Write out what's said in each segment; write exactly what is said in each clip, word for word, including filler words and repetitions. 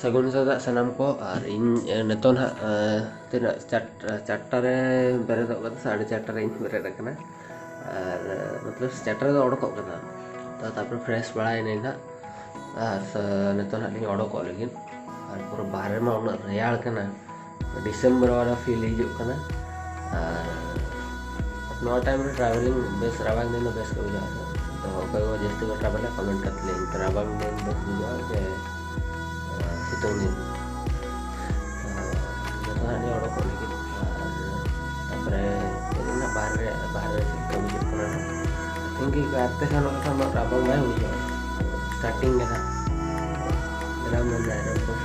ᱥᱟᱹᱜᱩᱱ ᱥᱮᱛᱟᱜ ᱥᱟᱱᱟᱢ ᱠᱚ᱾ ᱟᱨ ᱤᱧ, ᱮ, ᱱᱤᱛᱚᱜ ᱱᱟᱦᱟᱜ, ᱮ, ᱛᱤᱱᱟᱹᱜ ᱪᱟᱨ-, ᱪᱟᱨᱴᱟ ᱨᱮ ᱵᱮᱨᱮᱫᱚᱜ ᱠᱟᱱᱟ, ᱥᱟᱲᱮ ᱪᱟᱨᱴᱟ ᱨᱮ ᱤᱧ ᱵᱮᱨᱮᱫ ᱟᱠᱟᱱᱟ᱾ ᱟᱨ, ᱮ, ᱢᱚᱛᱞᱚᱵ ᱪᱟᱨᱴᱟ ᱨᱮᱫᱚ ᱚᱰᱚᱠᱚᱜ ᱠᱟᱱᱟ᱾ ᱛᱚ, ᱛᱟᱨᱯᱚᱨᱮ ᱯᱷᱨᱮᱥ ᱵᱟᱲᱟᱭᱮᱱᱟᱹᱧ ᱱᱟᱦᱟᱜ᱾ ᱟᱨ ᱥᱮ, ᱱᱤᱛᱚᱜ ᱱᱟᱦᱟᱜ ᱞᱤᱧ ᱚᱰᱚᱠᱚᱜ ᱞᱟᱹᱜᱤᱫ᱾ ᱟᱨ ᱯᱩᱨᱟᱹ ᱵᱟᱦᱨᱮ ᱢᱟ ᱩᱱᱟᱹᱜ ᱨᱮᱭᱟᱲ ᱠᱟᱱᱟ, ᱰᱤᱥᱮᱢᱵᱚᱨ ᱵᱟᱞᱟ ᱯᱷᱤᱞ ᱦᱤᱡᱩᱜ ᱠᱟᱱᱟ᱾ ᱟᱨ ᱱᱚᱣᱟ ᱴᱟᱭᱤᱢ ᱨᱮ ᱴᱨᱟᱵᱷᱮᱞᱤᱝ ᱵᱮᱥ, ᱨᱟᱵᱟᱝ ᱫᱤᱱ ᱫᱚ ᱵᱮᱥ ᱜᱮ ᱵᱩᱡᱷᱟᱹᱜᱼᱟ᱾ ᱛᱚ ᱚᱠᱚᱭ ᱠᱚ ᱡᱟᱹᱥᱛᱤ ᱠᱚ ᱴᱨᱟᱵᱷᱮᱞᱟ, ᱠᱚᱢᱮᱱᱴ ᱠᱟᱛᱮ ᱞᱟᱹᱭ ᱯᱮ, ᱨᱟᱵᱟᱝ ᱫᱤᱱ ᱵᱮᱥ ᱵᱩᱡᱷᱟᱹᱜᱼᱟ ᱥᱮ, ᱟᱸ, ᱥᱤᱛᱩᱝ ᱫᱤᱱ? ᱛᱚ ᱡᱚᱛᱚ ᱦᱟᱸᱜ ᱞᱤᱧ ᱚᱰᱚᱠᱚᱜ ᱞᱟᱹᱜᱤᱫ᱾ ᱟᱨ ᱛᱟᱨᱯᱚᱨᱮ ᱪᱮᱫ ᱞᱤᱧ ᱢᱮᱱᱟ, ᱵᱟᱦᱨᱮ ᱨᱮ, ᱵᱟᱦᱨᱮ ᱨᱮ ᱪᱮᱫ ᱞᱮᱠᱟ ᱵᱩᱡᱷᱟᱹᱜ ᱠᱟᱱᱟ ᱱᱟᱦᱟᱜ? ᱤᱧ ᱜᱮ ᱜᱟᱛᱮ ᱥᱟᱶ ᱱᱚᱜᱼᱚᱭ ᱱᱟᱦᱟᱜ ᱨᱟᱵᱟᱝ ᱵᱟᱭ ᱵᱩᱡᱷᱟᱹᱜᱼᱟ ᱥᱴᱟᱨᱴᱤᱝ ᱨᱮ ᱱᱟᱦᱟᱜ᱾ ᱫᱮᱞᱟ ᱢᱮᱱ ᱫᱟᱭ ᱨᱚᱯᱚᱲ᱾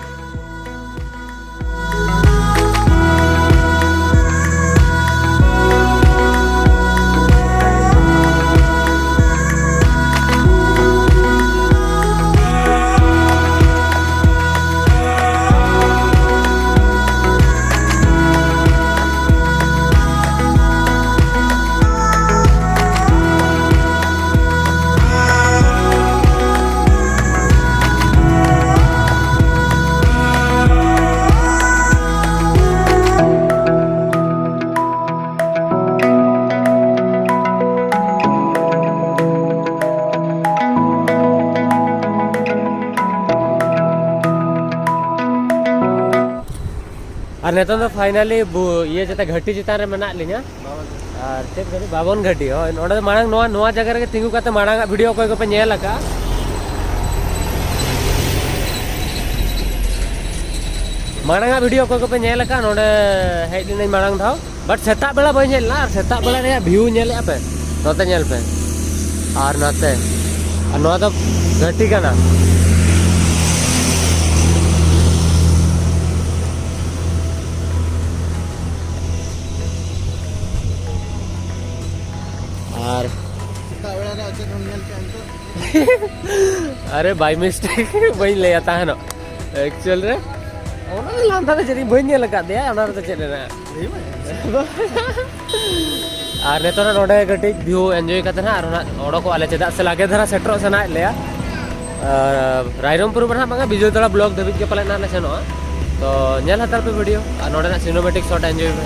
ᱟᱨ ᱱᱤᱛᱚᱝ ᱫᱚ ᱯᱷᱟᱭᱱᱟᱞᱤ ᱵᱩ-, ᱤᱭᱟᱹ ᱪᱮᱛᱟᱱ, ᱜᱷᱟᱹᱴᱤ ᱪᱮᱛᱟᱱ ᱨᱮ ᱢᱮᱱᱟᱜ ᱞᱤᱧᱟ᱾ ᱟᱨ ᱪᱮᱫ ᱜᱷᱟᱹᱴᱤ? ᱵᱟᱵᱚᱱ ᱜᱷᱟᱹᱴᱤ᱾ ᱦᱳᱭ, ᱱᱚᱸᱰᱮ ᱫᱚ ᱢᱟᱲᱟᱝ ᱱᱚᱣᱟ, ᱱᱚᱣᱟ ᱡᱟᱭᱜᱟ ᱨᱮᱜᱮ ᱛᱤᱸᱜᱩ ᱠᱟᱛᱮ ᱢᱟᱲᱟᱝᱟᱜ ᱵᱷᱤᱰᱤᱭᱳ ᱚᱠᱚᱭ ᱠᱚᱯᱮ ᱧᱮᱞ ᱟᱠᱟᱫᱼᱟ, ᱢᱟᱲᱟᱝᱟᱜ ᱵᱷᱤᱰᱤᱭᱳ ᱚᱠᱚᱭ ᱠᱚᱯᱮ ᱧᱮᱞ ᱟᱠᱟᱫᱼᱟ, ᱱᱚᱸᱰᱮ ᱦᱮᱡ ᱞᱤᱱᱟᱹᱧ ᱢᱟᱲᱟᱝ ᱫᱷᱟᱣ᱾ ᱵᱟᱴ ᱥᱮᱛᱟᱜ ᱵᱮᱲᱟ ᱵᱟᱹᱧ ᱦᱮᱡ ᱞᱮᱱᱟ, ᱟᱨ ᱥᱮᱛᱟᱜ ᱵᱮᱲᱟ ᱨᱮᱭᱟᱜ ᱵᱷᱤᱭᱩ ᱧᱮᱞᱮᱫᱼᱟ ᱯᱮ, ᱱᱚᱛᱮ ᱧᱮᱞ ᱯᱮ᱾ ᱟᱨ ᱱᱚᱛᱮ, ᱟᱨ ᱱᱚᱣᱟ ᱫᱚ ᱜᱷᱟᱹᱴᱤ ᱠᱟᱱᱟ᱾ ᱟᱨ ᱥᱮᱛᱟᱜ ᱵᱮᱲᱟ ᱨᱮ ᱪᱮᱫ ᱵᱚᱱ ᱧᱮᱞ ᱠᱮᱜᱼᱟ ᱱᱤᱛᱚᱜ? ᱟᱨᱮ, by mistake ᱵᱟᱹᱧ ᱞᱟᱹᱭᱟ ᱛᱟᱦᱮᱱᱚᱜ᱾ Actual ᱨᱮ ᱚᱱᱟ ᱫᱚ ᱞᱟᱸᱫᱟ ᱫᱚ ᱡᱟᱹᱱᱤᱡ ᱵᱟᱹᱧ ᱧᱮᱞ ᱟᱠᱟᱫ ᱫᱮᱭᱟ, ᱚᱱᱟ ᱨᱮᱫᱚ ᱪᱮᱫ ᱨᱮᱱᱟᱜ᱾ ᱞᱟᱹᱭ ᱢᱮ᱾ ᱟᱨ ᱱᱤᱛᱚᱜ ᱱᱚᱰᱮ ᱠᱟᱹᱴᱤᱡ view enjoy ᱠᱟᱛᱮ ᱱᱟᱜ ᱟᱨ ᱱᱟᱜ ᱚᱰᱚᱠᱚᱜᱼᱟ ᱞᱮ, ᱪᱮᱫᱟᱜ ᱥᱮ ᱞᱟᱜᱮ ᱫᱷᱟᱨᱟ ᱥᱮᱴᱮᱨᱚᱜ ᱥᱟᱱᱟᱭᱮᱫ ᱞᱮᱭᱟ᱾ ᱟᱨ ᱨᱟᱭᱨᱚᱝᱯᱩᱨ ᱢᱟ ᱱᱟᱦᱟᱜ ᱵᱟᱝᱟ, ᱵᱤᱡᱚᱭᱛᱟᱲᱟ block ᱫᱷᱟᱹᱵᱤᱡ ᱜᱮ ᱯᱟᱞᱮ ᱱᱟᱦᱟᱜ ᱞᱮ ᱥᱮᱱᱚᱜᱼᱟ᱾ ᱛᱚ ᱧᱮᱞ ᱦᱟᱛᱟᱲ ᱯᱮ video ᱟᱨ ᱱᱚᱰᱮᱱᱟᱜ cinematic shot enjoy ᱯᱮ᱾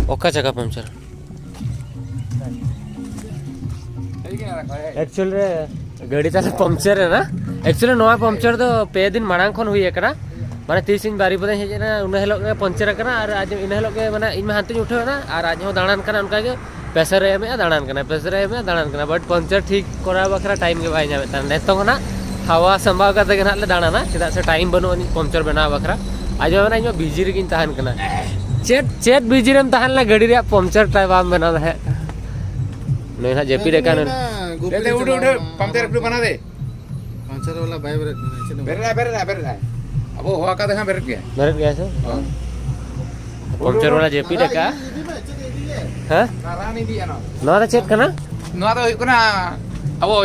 ᱚᱠᱟ ᱪᱟᱠᱟ puncture? Actual ᱨᱮ ᱜᱟᱹᱰᱤ ᱛᱟᱞᱮ puncture ᱮᱱᱟ᱾ Actually ᱱᱚᱣᱟ puncture ᱫᱚ ᱯᱮ ᱫᱤᱱ ᱢᱟᱲᱟᱝ ᱠᱷᱚᱱ ᱦᱩᱭ ᱟᱠᱟᱱᱟ᱾ ᱢᱟᱱᱮ ᱛᱤᱥ ᱤᱧ ᱵᱟᱨᱤᱯᱟᱫᱟᱧ ᱦᱮᱡ ᱮᱱᱟ, ᱩᱱᱟᱹ ᱦᱤᱞᱳᱜ ᱜᱮ puncture ᱟᱠᱟᱱᱟ᱾ ᱟᱨ ᱟᱡ ᱤᱱᱟᱹ ᱦᱤᱞᱳᱜ ᱜᱮ, ᱢᱟᱱᱮ ᱤᱧ ᱢᱟ ᱦᱟᱱᱛᱮᱧ ᱩᱴᱷᱟᱹᱣ ᱮᱱᱟ ᱟᱨ ᱟᱡ ᱦᱚᱸ ᱫᱟᱬᱟᱱ ᱠᱟᱱᱟ, ᱚᱱᱠᱟ ᱜᱮ ᱯᱮᱥᱟᱨᱮ ᱮᱢᱮᱜᱼᱟ, ᱫᱟᱬᱟᱱ ᱠᱟᱱᱟ, ᱯᱮᱥᱟᱨᱮ ᱮᱢᱮᱜᱼᱟ, ᱫᱟᱬᱟᱱ ᱠᱟᱱᱟ᱾ But puncture ᱴᱷᱤᱠ ᱠᱚᱨᱟᱣ ᱵᱟᱠᱷᱨᱟ time ᱜᱮ ᱵᱟᱭ ᱧᱟᱢᱮᱫ ᱛᱟᱦᱮᱱᱟ᱾ ᱱᱤᱛᱚᱝ ᱦᱚᱸ ᱱᱟᱜ ᱦᱟᱣᱟ ᱥᱟᱢᱵᱟᱣ ᱠᱟᱛᱮ ᱜᱮ ᱱᱟᱜ ᱞᱮ ᱫᱟᱬᱟᱱᱟ, ᱪᱮᱫᱟᱜ ᱥᱮ time ᱵᱟᱹᱱᱩᱜ ᱟᱹᱱᱤᱡ puncture ᱵᱮᱱᱟᱣ ᱵᱟᱠᱷᱨᱟ᱾ ᱟᱸᱡᱚᱢ ᱢᱮ, ᱤᱧ ᱢᱟ busy ᱨᱮᱜᱮᱧ ᱛᱟᱦᱮᱱ ᱠᱟᱱᱟ᱾ ᱪᱮᱫ, ᱪᱮᱫ busy ᱨᱮᱢ ᱛᱟᱦᱮᱸ ᱞᱮᱱᱟ, ᱜᱟᱹᱰᱤ ᱨᱮᱭᱟᱜ puncture ᱴᱟᱭ ᱵᱟᱢ ᱵᱮᱱᱟᱣ ᱫᱟᱲᱮᱭᱟᱜ ᱠᱟᱱᱟ? ᱱᱩᱭ ᱦᱟᱸᱜ ᱡᱟᱹᱯᱤᱫ ᱟᱠᱟᱱ᱾ ᱩᱴᱷ, ᱩᱴᱷ, ᱩᱴᱷ, ᱯᱟᱢᱪᱟᱨ ᱮᱠᱴᱩ ᱵᱟᱱᱟ ᱫᱮ᱾ ᱯᱟᱢᱪᱟᱨ ᱵᱟᱞᱟ ᱵᱟᱭ ᱵᱮᱨᱮᱫ ᱠᱟᱱᱟ, ᱪᱮᱫ ᱮᱢ ᱵᱮᱨᱮᱫ ᱟᱭ, ᱵᱮᱨᱮᱫ ᱟᱭ, ᱵᱮᱨᱮᱫ ᱟᱭ᱾ ᱟᱵᱚ ᱦᱚᱦᱚ ᱟᱠᱟᱫᱮ ᱠᱷᱟᱱ ᱵᱮᱨᱮᱫ ᱜᱮᱭᱟ᱾ ᱵᱮᱨᱮᱫ ᱜᱮᱭᱟ ᱥᱮ? ᱦᱚᱸ᱾ ᱯᱟᱢᱪᱟᱨ ᱵᱟᱞᱟ ᱡᱟᱹᱯᱤᱫ ᱟᱠᱟᱫᱼᱟ᱾ ᱦᱮᱸ? ᱨᱟᱱ ᱤᱫᱤᱭᱟ ᱱᱚᱣᱟ᱾ ᱱᱚᱣᱟ ᱫᱚ ᱪᱮᱫ ᱠᱟᱱᱟ? ᱱᱚᱣᱟ ᱫᱚ ᱦᱩᱭᱩᱜ ᱠᱟᱱᱟ ᱟᱵᱚ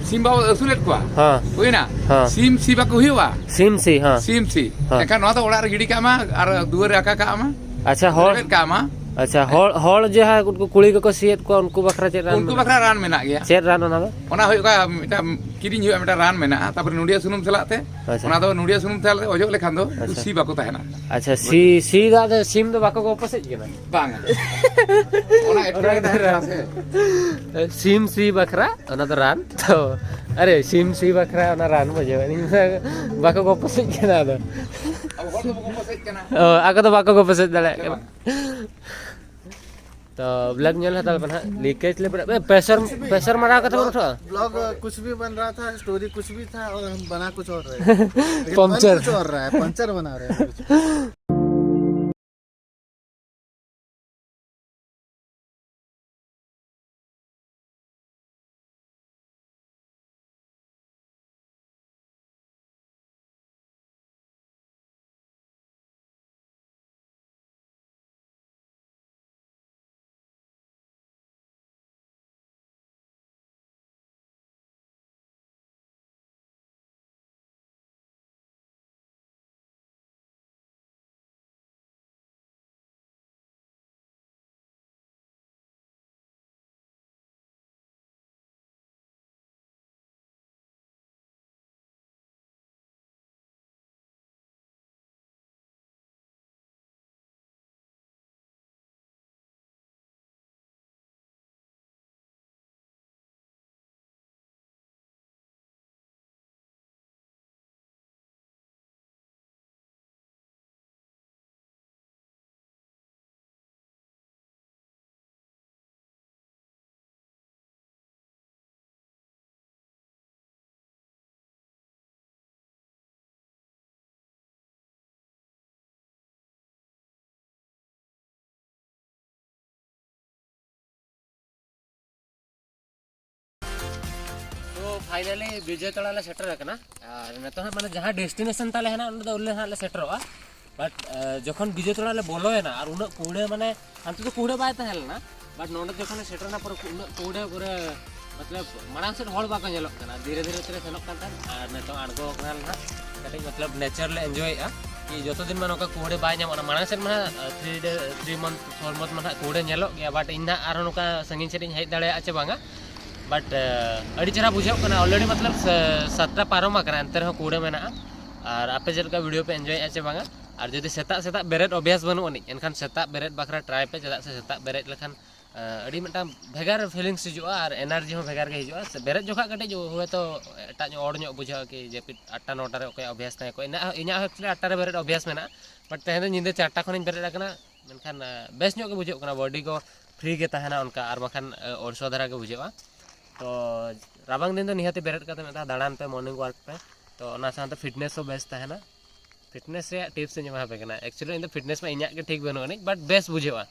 ᱥᱤᱢ ᱵᱟᱵᱚ ᱟᱹᱥᱩᱞᱮᱫ ᱠᱚᱣᱟ᱾ ᱦᱮᱸ᱾ ᱦᱩᱭᱱᱟ? ᱦᱮᱸ᱾ ᱥᱤᱢ ᱥᱤ ᱵᱟᱠᱚ ᱦᱩᱭᱩᱜᱼᱟ? ᱥᱤᱢ ᱥᱤ, ᱦᱮᱸ᱾ ᱥᱤᱢ ᱥᱤ᱾ ᱦᱮᱸ᱾ ᱮᱱᱠᱷᱟᱱ ᱱᱚᱣᱟ ᱫᱚ ᱚᱲᱟᱜ ᱨᱮ ᱜᱤᱰᱤ ᱠᱟᱜ ᱢᱟ ᱟᱨ ᱫᱩᱣᱟᱹᱨ ᱨᱮ ᱟᱠᱟ ᱠᱟᱜ ᱢᱟ᱾ ᱟᱪᱪᱷᱟ, ᱦᱚᱲ ᱨᱮᱵᱮᱫ ᱠᱟᱜ ᱢᱟ᱾ ᱟᱪᱪᱷᱟ, ᱦᱚᱲ, ᱦᱚᱲ ᱡᱟᱦᱟᱸᱭ ᱩᱱᱠᱩ ᱠᱩᱲᱤ ᱠᱚᱠᱚ ᱥᱤᱭᱮᱫ ᱠᱚᱣᱟ, ᱩᱱᱠᱩ ᱵᱟᱠᱷᱨᱟ ᱪᱮᱫ ᱨᱟᱱ ᱩᱱᱠᱩ ᱢᱮᱱᱟᱜᱼᱟ? ᱵᱟᱠᱷᱨᱟ ᱨᱟᱱ ᱢᱮᱱᱟᱜ ᱜᱮᱭᱟ᱾ ᱪᱮᱫ ᱨᱟᱱ ᱚᱱᱟ ᱫᱚ? ᱚᱱᱟ ᱦᱩᱭᱩᱜ ᱠᱟᱱᱟ ᱢᱤᱫᱴᱟᱝ ᱠᱤᱨᱤᱧ ᱦᱩᱭᱩᱜᱼᱟ, ᱢᱤᱫᱴᱟᱝ ᱨᱟᱱ ᱢᱮᱱᱟᱜᱼᱟ, ᱛᱟᱨᱯᱚᱨᱮ ᱱᱚᱰᱤᱭᱟ ᱥᱩᱱᱩᱢ ᱥᱟᱞᱟᱜ ᱛᱮ᱾ ᱟᱪᱪᱷᱟ᱾ ᱚᱱᱟ ᱫᱚ ᱱᱚᱰᱤᱭᱟ ᱥᱩᱱᱩᱢ ᱥᱟᱞᱟᱜ ᱛᱮ ᱚᱡᱚᱜ ᱞᱮᱠᱷᱟᱱ ᱫᱚ ᱟᱪᱪᱷᱟ᱾ ᱥᱤ ᱵᱟᱠᱚ ᱛᱟᱦᱮᱱᱟ᱾ ᱟᱪᱪᱷᱟ, ᱥᱤ, ᱥᱤ ᱫᱟᱜ ᱫᱚ ᱥᱤᱢ ᱫᱚ ᱵᱟᱠᱚ ᱜᱚᱯᱚᱥᱮᱡ ᱠᱟᱱᱟ? ᱵᱟᱝᱟ᱾ ᱚᱱᱟ ᱮᱴᱠᱮᱴᱚᱬᱮ ᱛᱟᱦᱮᱱᱟ ᱥᱮ᱾ ᱥᱤᱢ ᱥᱤ ᱵᱟᱠᱷᱨᱟ ᱚᱱᱟ ᱫᱚ ᱨᱟᱱ᱾ ᱛᱚ, ᱟᱨᱮ, ᱥᱤᱢ ᱥᱤ ᱵᱟᱠᱷᱨᱟ ᱚᱱᱟ ᱨᱟᱱ ᱵᱩᱡᱷᱟᱹᱣ᱾ ᱤᱧ ᱫᱚ ᱵᱟᱠᱚ ᱜᱚᱯᱚᱥᱮᱡ ᱠᱟᱱᱟ ᱟᱫᱚ᱾ ᱟᱵᱚ ᱦᱚᱲ ᱫᱚ ᱵᱟᱠᱚ ᱜᱚᱯᱚᱥᱮᱡ ᱠᱟᱱᱟ᱾ ᱚ, ᱟᱠᱚ ᱫᱚ ᱵᱟᱠᱚ ᱜᱚᱯᱚᱥᱮᱡ ᱫᱟᱲᱮᱭᱟᱜ ᱥᱮ ᱠᱟᱱᱟ᱾ ᱵᱟᱝ? ᱛᱚ, vlog ᱧᱮᱞ ᱦᱟᱛᱟᱲ ᱯᱮ ᱱᱟᱦᱟᱜ᱾ ᱞᱤᱠᱮᱡᱽ ᱞᱮ ᱵᱮᱱᱟᱣ-, ᱮ, pressure, pressure ᱢᱟᱨᱟᱣ ᱠᱟᱛᱮ ᱵᱚᱱ ᱩᱴᱷᱟᱹᱜᱼᱟ᱾ Vlog कुछ भी बन रहा था, story कुछ भी था और हम बना कुछ और रहे हैं। लेकिन बन पंचर। कुछ और रहा है, पंचर बना रहे हैं कुछ। ᱛᱚ finally ᱵᱤᱡᱚᱭ ᱛᱟᱲᱟ ᱞᱮ ᱥᱮᱴᱮᱨ ᱟᱠᱟᱱᱟ᱾ ᱟᱨ ᱱᱤᱛᱚᱜ ᱦᱟᱸᱜ ᱢᱟᱱᱮ ᱡᱟᱦᱟᱸ destination ᱛᱟᱞᱮ ᱦᱮᱱᱟᱜ, ᱚᱸᱰᱮ ᱫᱚ ᱩᱱᱞᱮ ᱦᱟᱸᱜ ᱞᱮ ᱥᱮᱴᱮᱨᱚᱜᱼᱟ᱾ But ᱡᱚᱠᱷᱚᱱ ᱵᱤᱡᱚᱭ ᱛᱟᱲᱟ ᱞᱮ ᱵᱚᱞᱚᱭᱮᱱᱟ ᱟᱨ ᱩᱱᱟᱹᱜ ᱠᱩᱦᱲᱟᱹ, ᱢᱟᱱᱮ ᱦᱟᱱᱛᱮ ᱫᱚ ᱠᱩᱦᱲᱟᱹ ᱵᱟᱭ ᱛᱟᱦᱮᱸ ᱞᱮᱱᱟ, but ᱱᱚᱸᱰᱮ ᱡᱚᱠᱷᱚᱱ ᱞᱮ ᱥᱮᱴᱮᱨᱱᱟ ᱯᱩᱨᱟᱹ ᱩᱱᱟᱹᱜ ᱠᱩᱦᱲᱟᱹ ᱯᱩᱨᱟᱹ ᱢᱚᱛᱞᱚᱵ ᱢᱟᱲᱟᱝ ᱥᱮᱫ ᱦᱚᱲ ᱵᱟᱠᱚ ᱧᱮᱞᱚᱜ ᱠᱟᱱᱟ, ᱫᱷᱤᱨᱮ ᱫᱷᱤᱨᱮ ᱛᱮ ᱥᱮᱱᱚᱜ ᱠᱟᱱ ᱛᱟᱦᱮᱸᱫ᱾ ᱟᱨ ᱱᱤᱛᱚᱜ ᱟᱬᱜᱚ ᱠᱟᱱᱟ ᱱᱟᱦᱟᱜ, ᱠᱟᱹᱴᱤᱡ ᱢᱚᱛᱞᱚᱵ ᱱᱮᱪᱟᱨ ᱞᱮ ᱮᱱᱡᱚᱭᱮᱫᱼᱟ᱾ ᱠᱤ ᱡᱚᱛᱚ ᱫᱤᱱ ᱢᱟ ᱱᱚᱝᱠᱟ ᱠᱩᱦᱲᱟᱹ ᱵᱟᱭ ᱧᱟᱢᱚᱜᱼᱟ᱾ ᱢᱟᱲᱟᱝ ᱥᱮᱫ ᱢᱟ ᱛᱷᱨᱤ ᱰᱮ ᱛᱷᱨᱤ ᱢᱟᱱᱛᱷ ᱯᱷᱳᱨ ᱢᱟᱱᱛᱷ ᱢᱟ ᱱᱟᱦᱟᱜ ᱠᱩᱦᱲᱟᱹ ᱧᱮᱞᱚᱜ ᱜᱮᱭᱟ, ᱵᱟᱴ ᱤᱧ ᱱᱟᱦᱟᱜ ᱟᱨᱦᱚᱸ ᱱᱚᱝᱠᱟ ᱥᱟᱺᱜᱤᱧ ᱥᱮᱫ ᱤᱧ ᱦᱮᱡ ᱫᱟᱲᱮᱭᱟᱜᱼᱟ ᱪᱮ ᱵᱟᱝᱟ᱾ ᱵᱟᱴ ᱟᱹᱰᱤ ᱪᱮᱦᱨᱟ ᱵᱩᱡᱷᱟᱹᱜ ᱠᱟᱱᱟ᱾ ᱚᱞᱨᱮᱰᱤ ᱢᱚᱛᱞᱚᱵ ᱥᱟᱛᱴᱟ ᱯᱟᱨᱚᱢ ᱟᱠᱟᱱᱟ, ᱮᱱᱛᱮ ᱨᱮᱦᱚᱸ ᱠᱩᱦᱲᱟᱹ ᱢᱮᱱᱟᱜᱼᱟ᱾ ᱟᱨ ᱟᱯᱮ ᱪᱮᱫ ᱞᱮᱠᱟ ᱵᱷᱤᱰᱤᱭᱳ ᱯᱮ ᱮᱱᱡᱚᱭᱮᱫᱼᱟ ᱪᱮ ᱵᱟᱝᱟ? ᱟᱨ ᱡᱩᱫᱤ ᱥᱮᱛᱟᱜ ᱥᱮᱛᱟᱜ ᱵᱮᱨᱮᱫ ᱚᱵᱷᱭᱟᱥ ᱵᱟᱹᱱᱩᱜ ᱟᱹᱱᱤᱡ, ᱮᱱᱠᱷᱟᱱ ᱥᱮᱛᱟᱜ ᱵᱮᱨᱮᱫ ᱵᱟᱠᱷᱨᱟ ᱴᱨᱟᱭ ᱯᱮ, ᱪᱮᱫᱟᱜ ᱥᱮ ᱥᱮᱛᱟᱜ ᱵᱮᱨᱮᱫ ᱞᱮᱠᱷᱟᱱ ᱟᱹᱰᱤ ᱢᱤᱫᱴᱟᱝ ᱵᱷᱮᱜᱟᱨ ᱯᱷᱤᱞᱤᱝᱥ ᱦᱤᱡᱩᱜᱼᱟ ᱟᱨ ᱮᱱᱟᱨᱡᱤ ᱦᱚᱸ ᱵᱷᱮᱜᱟᱨ ᱜᱮ ᱦᱤᱡᱩᱜᱼᱟ᱾ ᱥᱮ ᱵᱮᱨᱮᱫ ᱡᱚᱠᱷᱟᱜ ᱠᱟᱹᱴᱤᱡ ᱦᱚᱭᱛᱳ ᱮᱴᱟᱜ ᱧᱚᱜ, ᱚᱲ ᱧᱚᱜ ᱵᱩᱡᱷᱟᱹᱜᱼᱟ, ᱠᱤ ᱡᱟᱹᱯᱤᱫ ᱟᱴᱴᱟ ᱱᱚᱴᱟ ᱨᱮ ᱚᱠᱚᱭᱟᱜ ᱚᱵᱷᱭᱟᱥ ᱛᱟᱦᱮᱸ ᱠᱚᱜᱼᱟ᱾ ᱤᱧᱟᱹᱜ ᱦᱚᱸ, ᱤᱧᱟᱹᱜ ᱦᱚᱸ ᱮᱠᱪᱩᱭᱮᱞᱤ ᱟᱴᱴᱟ ᱨᱮ ᱵᱮᱨᱮᱫ ᱚᱵᱷᱭᱟᱥ ᱢᱮᱱᱟᱜᱼᱟ, ᱵᱟᱴ ᱛᱮᱦᱮᱧ ᱫᱚ ᱧᱤᱫᱟᱹ ᱪᱟᱨᱴᱟ ᱠᱷᱚᱱᱤᱧ ᱵᱮᱨᱮᱫ ᱟᱠᱟᱱᱟ᱾ ᱢᱮᱱᱠᱷᱟᱱ ᱵᱮᱥ ᱧᱚᱜ ᱜᱮ ᱵᱩᱡᱷᱟᱹᱜ ᱠᱟᱱᱟ, ᱵᱚᱰᱤ ᱠᱚ ᱯᱷᱨᱤ ᱜᱮ ᱛᱟᱦᱮᱱᱟ ᱚᱱᱠᱟ, ᱟᱨ ᱵᱟᱠᱷᱟᱱ ᱚᱲᱥᱚ ᱫᱷᱟᱨᱟ ᱜᱮ ᱵᱩᱡᱷᱟᱹᱜᱼᱟ᱾ ᱛᱚ ᱨᱟᱵᱟᱝ ᱫᱤᱱ ᱫᱚ ᱱᱤᱦᱟᱹᱛ ᱵᱮᱨᱮᱫ ᱠᱟᱛᱮ ᱢᱤᱫ ᱫᱷᱟᱣ ᱫᱟᱬᱟᱱ ᱯᱮ, ᱢᱚᱨᱱᱤᱝ ᱣᱟᱠ ᱯᱮ᱾ ᱛᱚ ᱚᱱᱟ ᱥᱟᱶᱛᱮ ᱯᱷᱤᱴᱱᱮᱥ ᱦᱚᱸ ᱵᱮᱥ ᱛᱟᱦᱮᱱᱟ᱾ ᱯᱷᱤᱴᱱᱮᱥ ᱨᱮᱭᱟᱜ ᱴᱤᱯᱥ ᱤᱧ ᱮᱢᱟ ᱯᱮ ᱠᱟᱱᱟ᱾ ᱮᱠᱪᱩᱭᱮᱞᱤ ᱤᱧ ᱫᱚ ᱯᱷᱤᱴᱱᱮᱥ ᱢᱟ ᱤᱧᱟᱹᱜ ᱜᱮ ᱴᱷᱤᱠ ᱵᱟᱹᱱᱩᱜ ᱟᱹᱱᱤᱡ, ᱵᱟᱴ ᱵᱮᱥ ᱵᱩᱡᱷᱟᱹᱜᱼᱟ᱾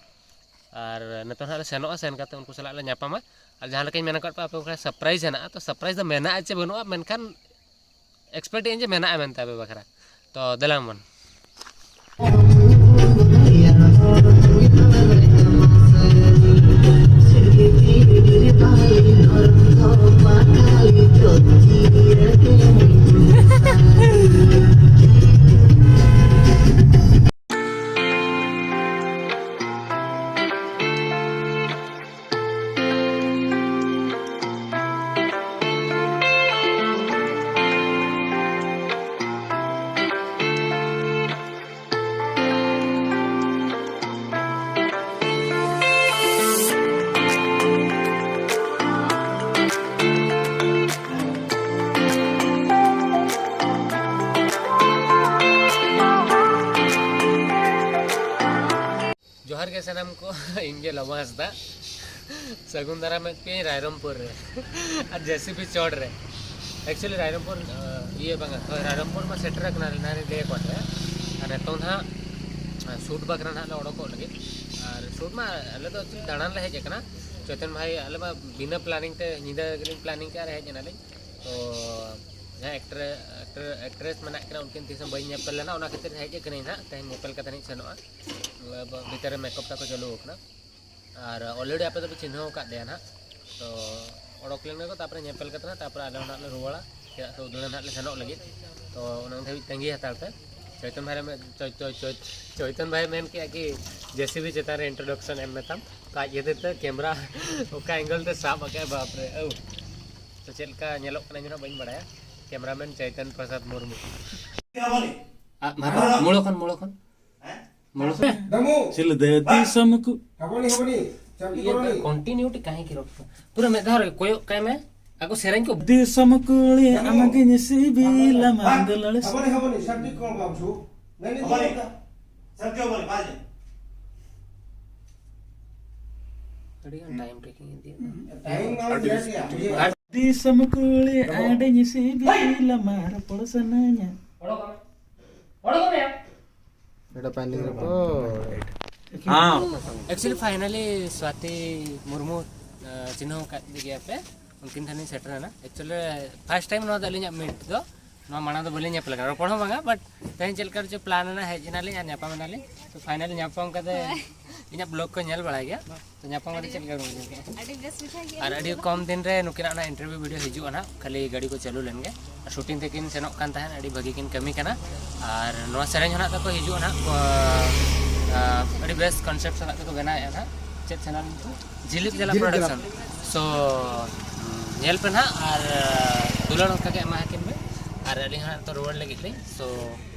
ᱟᱨ ᱱᱤᱛᱚᱜ ᱦᱟᱸᱜ ᱞᱮ ᱥᱮᱱᱚᱜᱼᱟ, ᱥᱮᱱ ᱠᱟᱛᱮ ᱩᱱᱠᱩ ᱥᱟᱞᱟᱜ ᱞᱮ ᱧᱟᱯᱟᱢᱟ᱾ ᱟᱨ ᱡᱟᱦᱟᱸ ᱞᱮᱠᱟᱧ ᱢᱮᱱ ᱟᱠᱟᱫ ᱯᱮ, ᱟᱯᱮ ᱵᱟᱠᱷᱨᱟ ᱥᱟᱨᱯᱨᱟᱭᱤᱡᱽ ᱦᱮᱱᱟᱜᱼᱟ, ᱛᱚ ᱥᱟᱨᱯᱨᱟᱭᱤᱡᱽ ᱫᱚ ᱢᱮᱱᱟᱜᱼᱟ ᱪᱮ ᱵᱟᱹᱱᱩᱜᱼᱟ, ᱢᱮᱱᱠᱷᱟᱱ ᱮᱠᱥᱯᱮᱠᱴ ᱟᱹᱧ ᱡᱮ ᱢᱮᱱᱟᱜᱼᱟ ᱢᱮᱱᱛᱮ ᱟᱯᱮ ᱵᱟᱠᱷᱨᱟ᱾ ᱛᱚ ᱫᱮᱞᱟ ᱵᱚᱱ᱾ ᱡᱚᱦᱟᱨ ᱜᱮ ᱥᱟᱱᱟᱢ ᱠᱚ᱾ ᱤᱧ ᱜᱮ ᱞᱚᱢᱟ ᱦᱟᱸᱥᱫᱟ᱾ ᱥᱟᱹᱜᱩᱱ ᱫᱟᱨᱟᱢᱮᱫ ᱯᱮᱭᱟᱹᱧ ᱨᱟᱭᱨᱚᱝᱯᱩᱨ ᱨᱮ᱾ ᱟᱨ ᱡᱮᱥᱤᱵᱤ ᱪᱚᱴ ᱨᱮ᱾ ᱮᱠᱪᱩᱭᱮᱞᱤ ᱨᱟᱭᱨᱚᱝᱯᱩᱨ, ᱟᱸ, ᱤᱭᱟᱹ ᱵᱟᱝᱟ, ᱦᱳᱭ, ᱨᱟᱭᱨᱚᱝᱯᱩᱨ ᱢᱟ ᱥᱮᱴᱮᱨ ᱟᱠᱟᱱᱟ, ᱮᱱᱟᱱ ᱨᱮ ᱞᱟᱹᱭ ᱟᱠᱚ ᱛᱟᱦᱮᱸᱫ᱾ ᱟᱨ ᱱᱤᱛᱚᱝ ᱱᱟᱦᱟᱜ, ᱟᱸ, ᱥᱩᱴ ᱵᱟᱠᱷᱨᱟ ᱱᱟᱦᱟᱜ ᱞᱮ ᱚᱰᱚᱠᱚᱜ ᱞᱟᱹᱜᱤᱫ᱾ ᱟᱨ ᱥᱩᱴ ᱢᱟ ᱟᱞᱮ ᱫᱚ ᱮᱠᱪᱩᱭᱮᱞᱤ ᱫᱟᱬᱟᱱ ᱞᱮ ᱦᱮᱡ ᱟᱠᱟᱱᱟ᱾ ᱪᱳᱭᱛᱚᱱ ᱵᱷᱟᱭ, ᱟᱞᱮ ᱢᱟ ᱵᱤᱱᱟᱹ ᱯᱞᱟᱱᱤᱝ ᱛᱮ, ᱧᱤᱫᱟᱹ ᱜᱮᱞᱤᱧ ᱯᱞᱟᱱᱤᱝ ᱠᱮᱜᱼᱟ ᱟᱨ ᱦᱮᱡ ᱮᱱᱟᱞᱤᱧ᱾ ᱛᱚ ᱡᱟᱦᱟᱸ ᱮᱠᱴᱨᱮ-, ᱮᱠᱴᱨᱮ-, ᱮᱠᱴᱨᱮᱥ ᱢᱮᱱᱟᱜ ᱠᱤᱱᱟ, ᱩᱱᱠᱤᱱ ᱛᱤᱥ ᱦᱚᱸ ᱵᱟᱹᱧ ᱧᱮᱯᱮᱞ ᱞᱮᱱᱟ, ᱚᱱᱟ ᱠᱷᱟᱹᱛᱤᱨ ᱦᱮᱡ ᱟᱠᱟᱱᱟᱹᱧ ᱱᱟᱦᱟᱜ, ᱛᱮᱦᱮᱧ ᱧᱮᱯᱮᱞ ᱠᱟᱛᱮ ᱞᱤᱧ ᱥᱮᱱᱚᱜᱼᱟ᱾ ᱵᱷᱤᱛᱟᱹᱨ ᱨᱮ ᱢᱮᱠᱟᱯ ᱛᱟᱠᱚ ᱪᱟᱹᱞᱩ ᱟᱠᱟᱱᱟ᱾ ᱟᱨ already ᱟᱯᱮ ᱫᱚᱯᱮ ᱪᱤᱱᱦᱟᱹᱣ ᱟᱠᱟᱫ ᱫᱮᱭᱟ ᱱᱟᱦᱟᱜ᱾ ᱛᱚ ᱚᱰᱚᱠ ᱞᱮᱱ ᱜᱮᱠᱚ, ᱛᱟᱨᱯᱚᱨᱮ ᱧᱮᱯᱮᱞ ᱠᱟᱛᱮ ᱱᱟᱜ ᱛᱟᱨᱯᱚᱨᱮ ᱟᱞᱮ ᱦᱚᱸ ᱱᱟᱜ ᱞᱮ ᱨᱩᱣᱟᱹᱲᱟ, ᱪᱮᱫᱟᱜ ᱥᱮ ᱩᱫᱽᱲᱟᱹ ᱱᱟᱜ ᱞᱮ ᱥᱮᱱᱚᱜ ᱞᱟᱹᱜᱤᱫ᱾ ᱛᱚ ᱚᱱᱟ ᱫᱷᱟᱹᱵᱤᱡ ᱛᱟᱺᱜᱤ ᱦᱟᱛᱟᱲ ᱯᱮ᱾ ᱪᱳᱭᱛᱚᱱ ᱵᱷᱟᱭ ᱢᱮᱱ, ᱪᱳᱭ-, ᱪᱳᱭ-, ᱪᱳᱭ-, ᱪᱳᱭᱛᱚᱱ ᱵᱷᱟᱭ ᱢᱮᱱ ᱠᱮᱜᱼᱟ ᱠᱤ ᱡᱮᱥᱤᱵᱤ ᱪᱮᱛᱟᱱ ᱨᱮ introduction ᱮᱢ ᱢᱮᱛᱟᱢ᱾ ᱛᱚ ᱟᱡ ᱤᱫᱤ ᱛᱮ ᱠᱮᱢᱨᱟ ᱚᱠᱟ angle ᱛᱮ ᱥᱟᱵ ᱟᱠᱟᱫ, ᱵᱟᱯ ᱨᱮ, ᱳ᱾ ᱛᱚ ᱪᱮᱫ ᱞᱮᱠᱟ ᱧᱮᱞᱚᱜ ᱠᱟᱱᱟ ᱤᱧ ᱦᱚᱸ ᱵᱟᱹᱧ ᱵᱟᱲᱟᱭᱟ᱾ ᱠᱮᱢᱨᱟᱢᱮᱱ ᱪᱳᱭᱛᱚᱱ ᱯᱨᱚᱥᱟᱫᱽ ᱢᱩᱨᱢᱩ᱾ ᱟᱜ ᱢᱟᱨᱟᱝ ᱢᱩᱲᱟᱹ ᱠᱷᱚᱱ, ᱢᱩᱲᱟᱹ ᱠᱷᱚᱱ᱾ ᱫᱟᱢᱩ᱾ ᱥᱤᱞᱫᱟᱹ ᱫᱤᱥᱚᱢ ᱠᱚ᱾ ᱦᱚᱵᱚᱱᱤ, ᱦᱚᱵᱚᱱᱤ᱾ ᱪᱟᱯᱤ ᱤᱭᱟᱹ ᱠᱚᱨᱚᱱᱤ᱾ Continuity ᱠᱟᱦᱮᱸ ᱠᱤ ᱨᱚᱠᱛᱚ? ᱯᱩᱨᱟᱹ ᱢᱤᱫ ᱫᱷᱟᱣ ᱨᱮ ᱠᱚᱭᱚᱜ ᱠᱟᱭ ᱢᱮ᱾ ᱟᱠᱚ ᱥᱮᱨᱮᱧ ᱠᱚ᱾ ᱫᱤᱥᱚᱢ ᱠᱩᱲᱤ ᱫᱟᱢᱩ᱾ ᱟᱢᱜᱤᱧ ᱥᱤᱵᱤᱞᱟ ᱢᱟᱱ ᱫᱩᱞᱟᱹᱲ᱾ ᱦᱚᱵᱚᱱᱤ, ᱦᱚᱵᱚᱱᱤ᱾ ᱥᱟᱵᱡᱤ ᱠᱚ ᱵᱟᱢ ᱪᱷᱩ᱾ ᱱᱟᱹᱱᱤ ᱦᱚᱵᱚᱱᱤ᱾ ᱫᱤᱱ ᱫᱟ᱾ ᱥᱟᱵᱡᱤ ᱦᱚᱵᱚᱱᱤ, ᱵᱟᱡᱮ᱾ ᱟᱹᱰᱤ ᱜᱟᱱ time taking ᱤᱫᱤᱭᱮᱫᱟ᱾ Time ᱢᱟ ᱟᱹᱰᱤ ᱵᱮᱥ ᱜᱮᱭᱟ᱾ ᱫᱤᱥᱚᱢ ᱠᱩᱲᱤ ᱟᱹᱰᱤᱧ ᱥᱤᱵᱤᱞᱟ ᱢᱟ ᱨᱚᱯᱚᱲ ᱥᱟᱱᱟᱧᱟ᱾ ᱚᱰᱚᱠ ᱢᱮ᱾ ᱚᱰᱚᱠ ᱢᱮ᱾ ᱮᱴᱟ ᱯᱟᱱᱤ ᱨᱚᱯᱚᱲ᱾ ᱦᱮᱸ᱾ Actually finally ᱥᱣᱟᱛᱤ ᱢᱩᱨᱢᱩ, ᱟᱸ, ᱪᱤᱱᱦᱟᱹᱣ ᱟᱠᱟᱫ ᱜᱮᱭᱟ ᱯᱮ, ᱩᱱᱠᱤᱱ ᱴᱷᱮᱱ ᱞᱤᱧ ᱥᱮᱴᱮᱨ ᱮᱱᱟ᱾ Actually first time ᱱᱚᱣᱟ ᱫᱚ ᱟᱹᱞᱤᱧᱟᱜ meet ᱫᱚ, ᱱᱚᱣᱟ ᱢᱟᱲᱟᱝ ᱫᱚ ᱵᱟᱹᱞᱤᱧ ᱧᱮᱯᱮᱞ ᱟᱠᱟᱱᱟ, ᱨᱚᱯᱚᱲ ᱦᱚᱸ ᱵᱟᱝᱟ, but ᱛᱮᱦᱮᱧ ᱪᱮᱫ ᱞᱮᱠᱟ ᱨᱮᱪᱚ plan ᱮᱱᱟ, ᱦᱮᱡ ᱮᱱᱟᱞᱤᱧ ᱟᱨ ᱧᱟᱯᱟᱢ ᱮᱱᱟᱞᱤᱧ᱾ ᱛᱚ finally ᱧᱟᱯᱟᱢ ᱠᱟᱛᱮ ᱦᱳᱭ᱾ ᱤᱧᱟᱹᱜ vlog ᱠᱚ ᱧᱮᱞ ᱵᱟᱲᱟᱭ ᱜᱮᱭᱟ᱾ ᱛᱚ ᱧᱟᱯᱟᱢ ᱠᱟᱛᱮ ᱪᱮᱫ ᱞᱮᱠᱟ ᱵᱤᱱ ᱵᱩᱡᱷᱟᱹᱣ ᱠᱮᱫᱟ? ᱟᱹᱰᱤ ᱵᱮᱥ ᱵᱩᱡᱷᱟᱹᱣ ᱜᱮ᱾ ᱟᱨ ᱟᱹᱰᱤ ᱠᱚᱢ ᱫᱤᱱ ᱨᱮ ᱱᱩᱠᱤᱱᱟᱜ ᱚᱱᱟ interview video ᱦᱤᱡᱩᱜᱼᱟ ᱱᱟᱦᱟᱜ, ᱠᱷᱟᱹᱞᱤ ᱜᱟᱹᱰᱤ ᱠᱚ ᱪᱟᱹᱞᱩ ᱞᱮᱱ ᱜᱮ᱾ ᱟᱨ shooting ᱛᱮᱠᱤᱱ ᱥᱮᱱᱚᱜ ᱠᱟᱱ ᱛᱟᱦᱮᱸᱫ, ᱟᱹᱰᱤ ᱵᱷᱟᱹᱜᱤ ᱠᱤᱱ ᱠᱟᱹᱢᱤ ᱠᱟᱱᱟ᱾ ᱟᱨ ᱱᱚᱣᱟ ᱥᱮᱨᱮᱧ ᱦᱚᱸ ᱱᱟᱦᱟᱜ ᱛᱟᱠᱚ ᱦᱤᱡᱩᱜᱼᱟ ᱱᱟᱦᱟᱜ, ᱠᱚ, ᱟ, ᱟᱹᱰᱤ ᱵᱮᱥ concept ᱥᱟᱞᱟᱜ ᱛᱮᱠᱚ ᱵᱮᱱᱟᱣᱮᱫᱼᱟ ᱱᱟᱦᱟᱜ᱾ ᱪᱮᱫ channel ᱧᱩᱛᱩᱢ? ᱡᱷᱤᱞᱤᱠ ᱡᱷᱤᱞᱤᱠ ᱡᱟᱞᱟ ᱡᱟᱞᱟ᱾ Production᱾ So, ᱧᱮᱞ ᱯᱮ ᱱᱟᱦᱟᱜ ᱟᱨ ᱫᱩᱞᱟᱹᱲ ᱚᱱᱠᱟ ᱜᱮ ᱮᱢᱟ ᱟᱹᱠᱤᱱ ᱯᱮ᱾ ᱟᱨ ᱟᱹᱞᱤᱧ ᱦᱚᱸ ᱱᱟᱦᱟᱜ ᱛᱚ ᱨᱩᱣᱟᱹᱲ ᱞᱟᱹᱜᱤᱫ ᱞᱤᱧ᱾ So,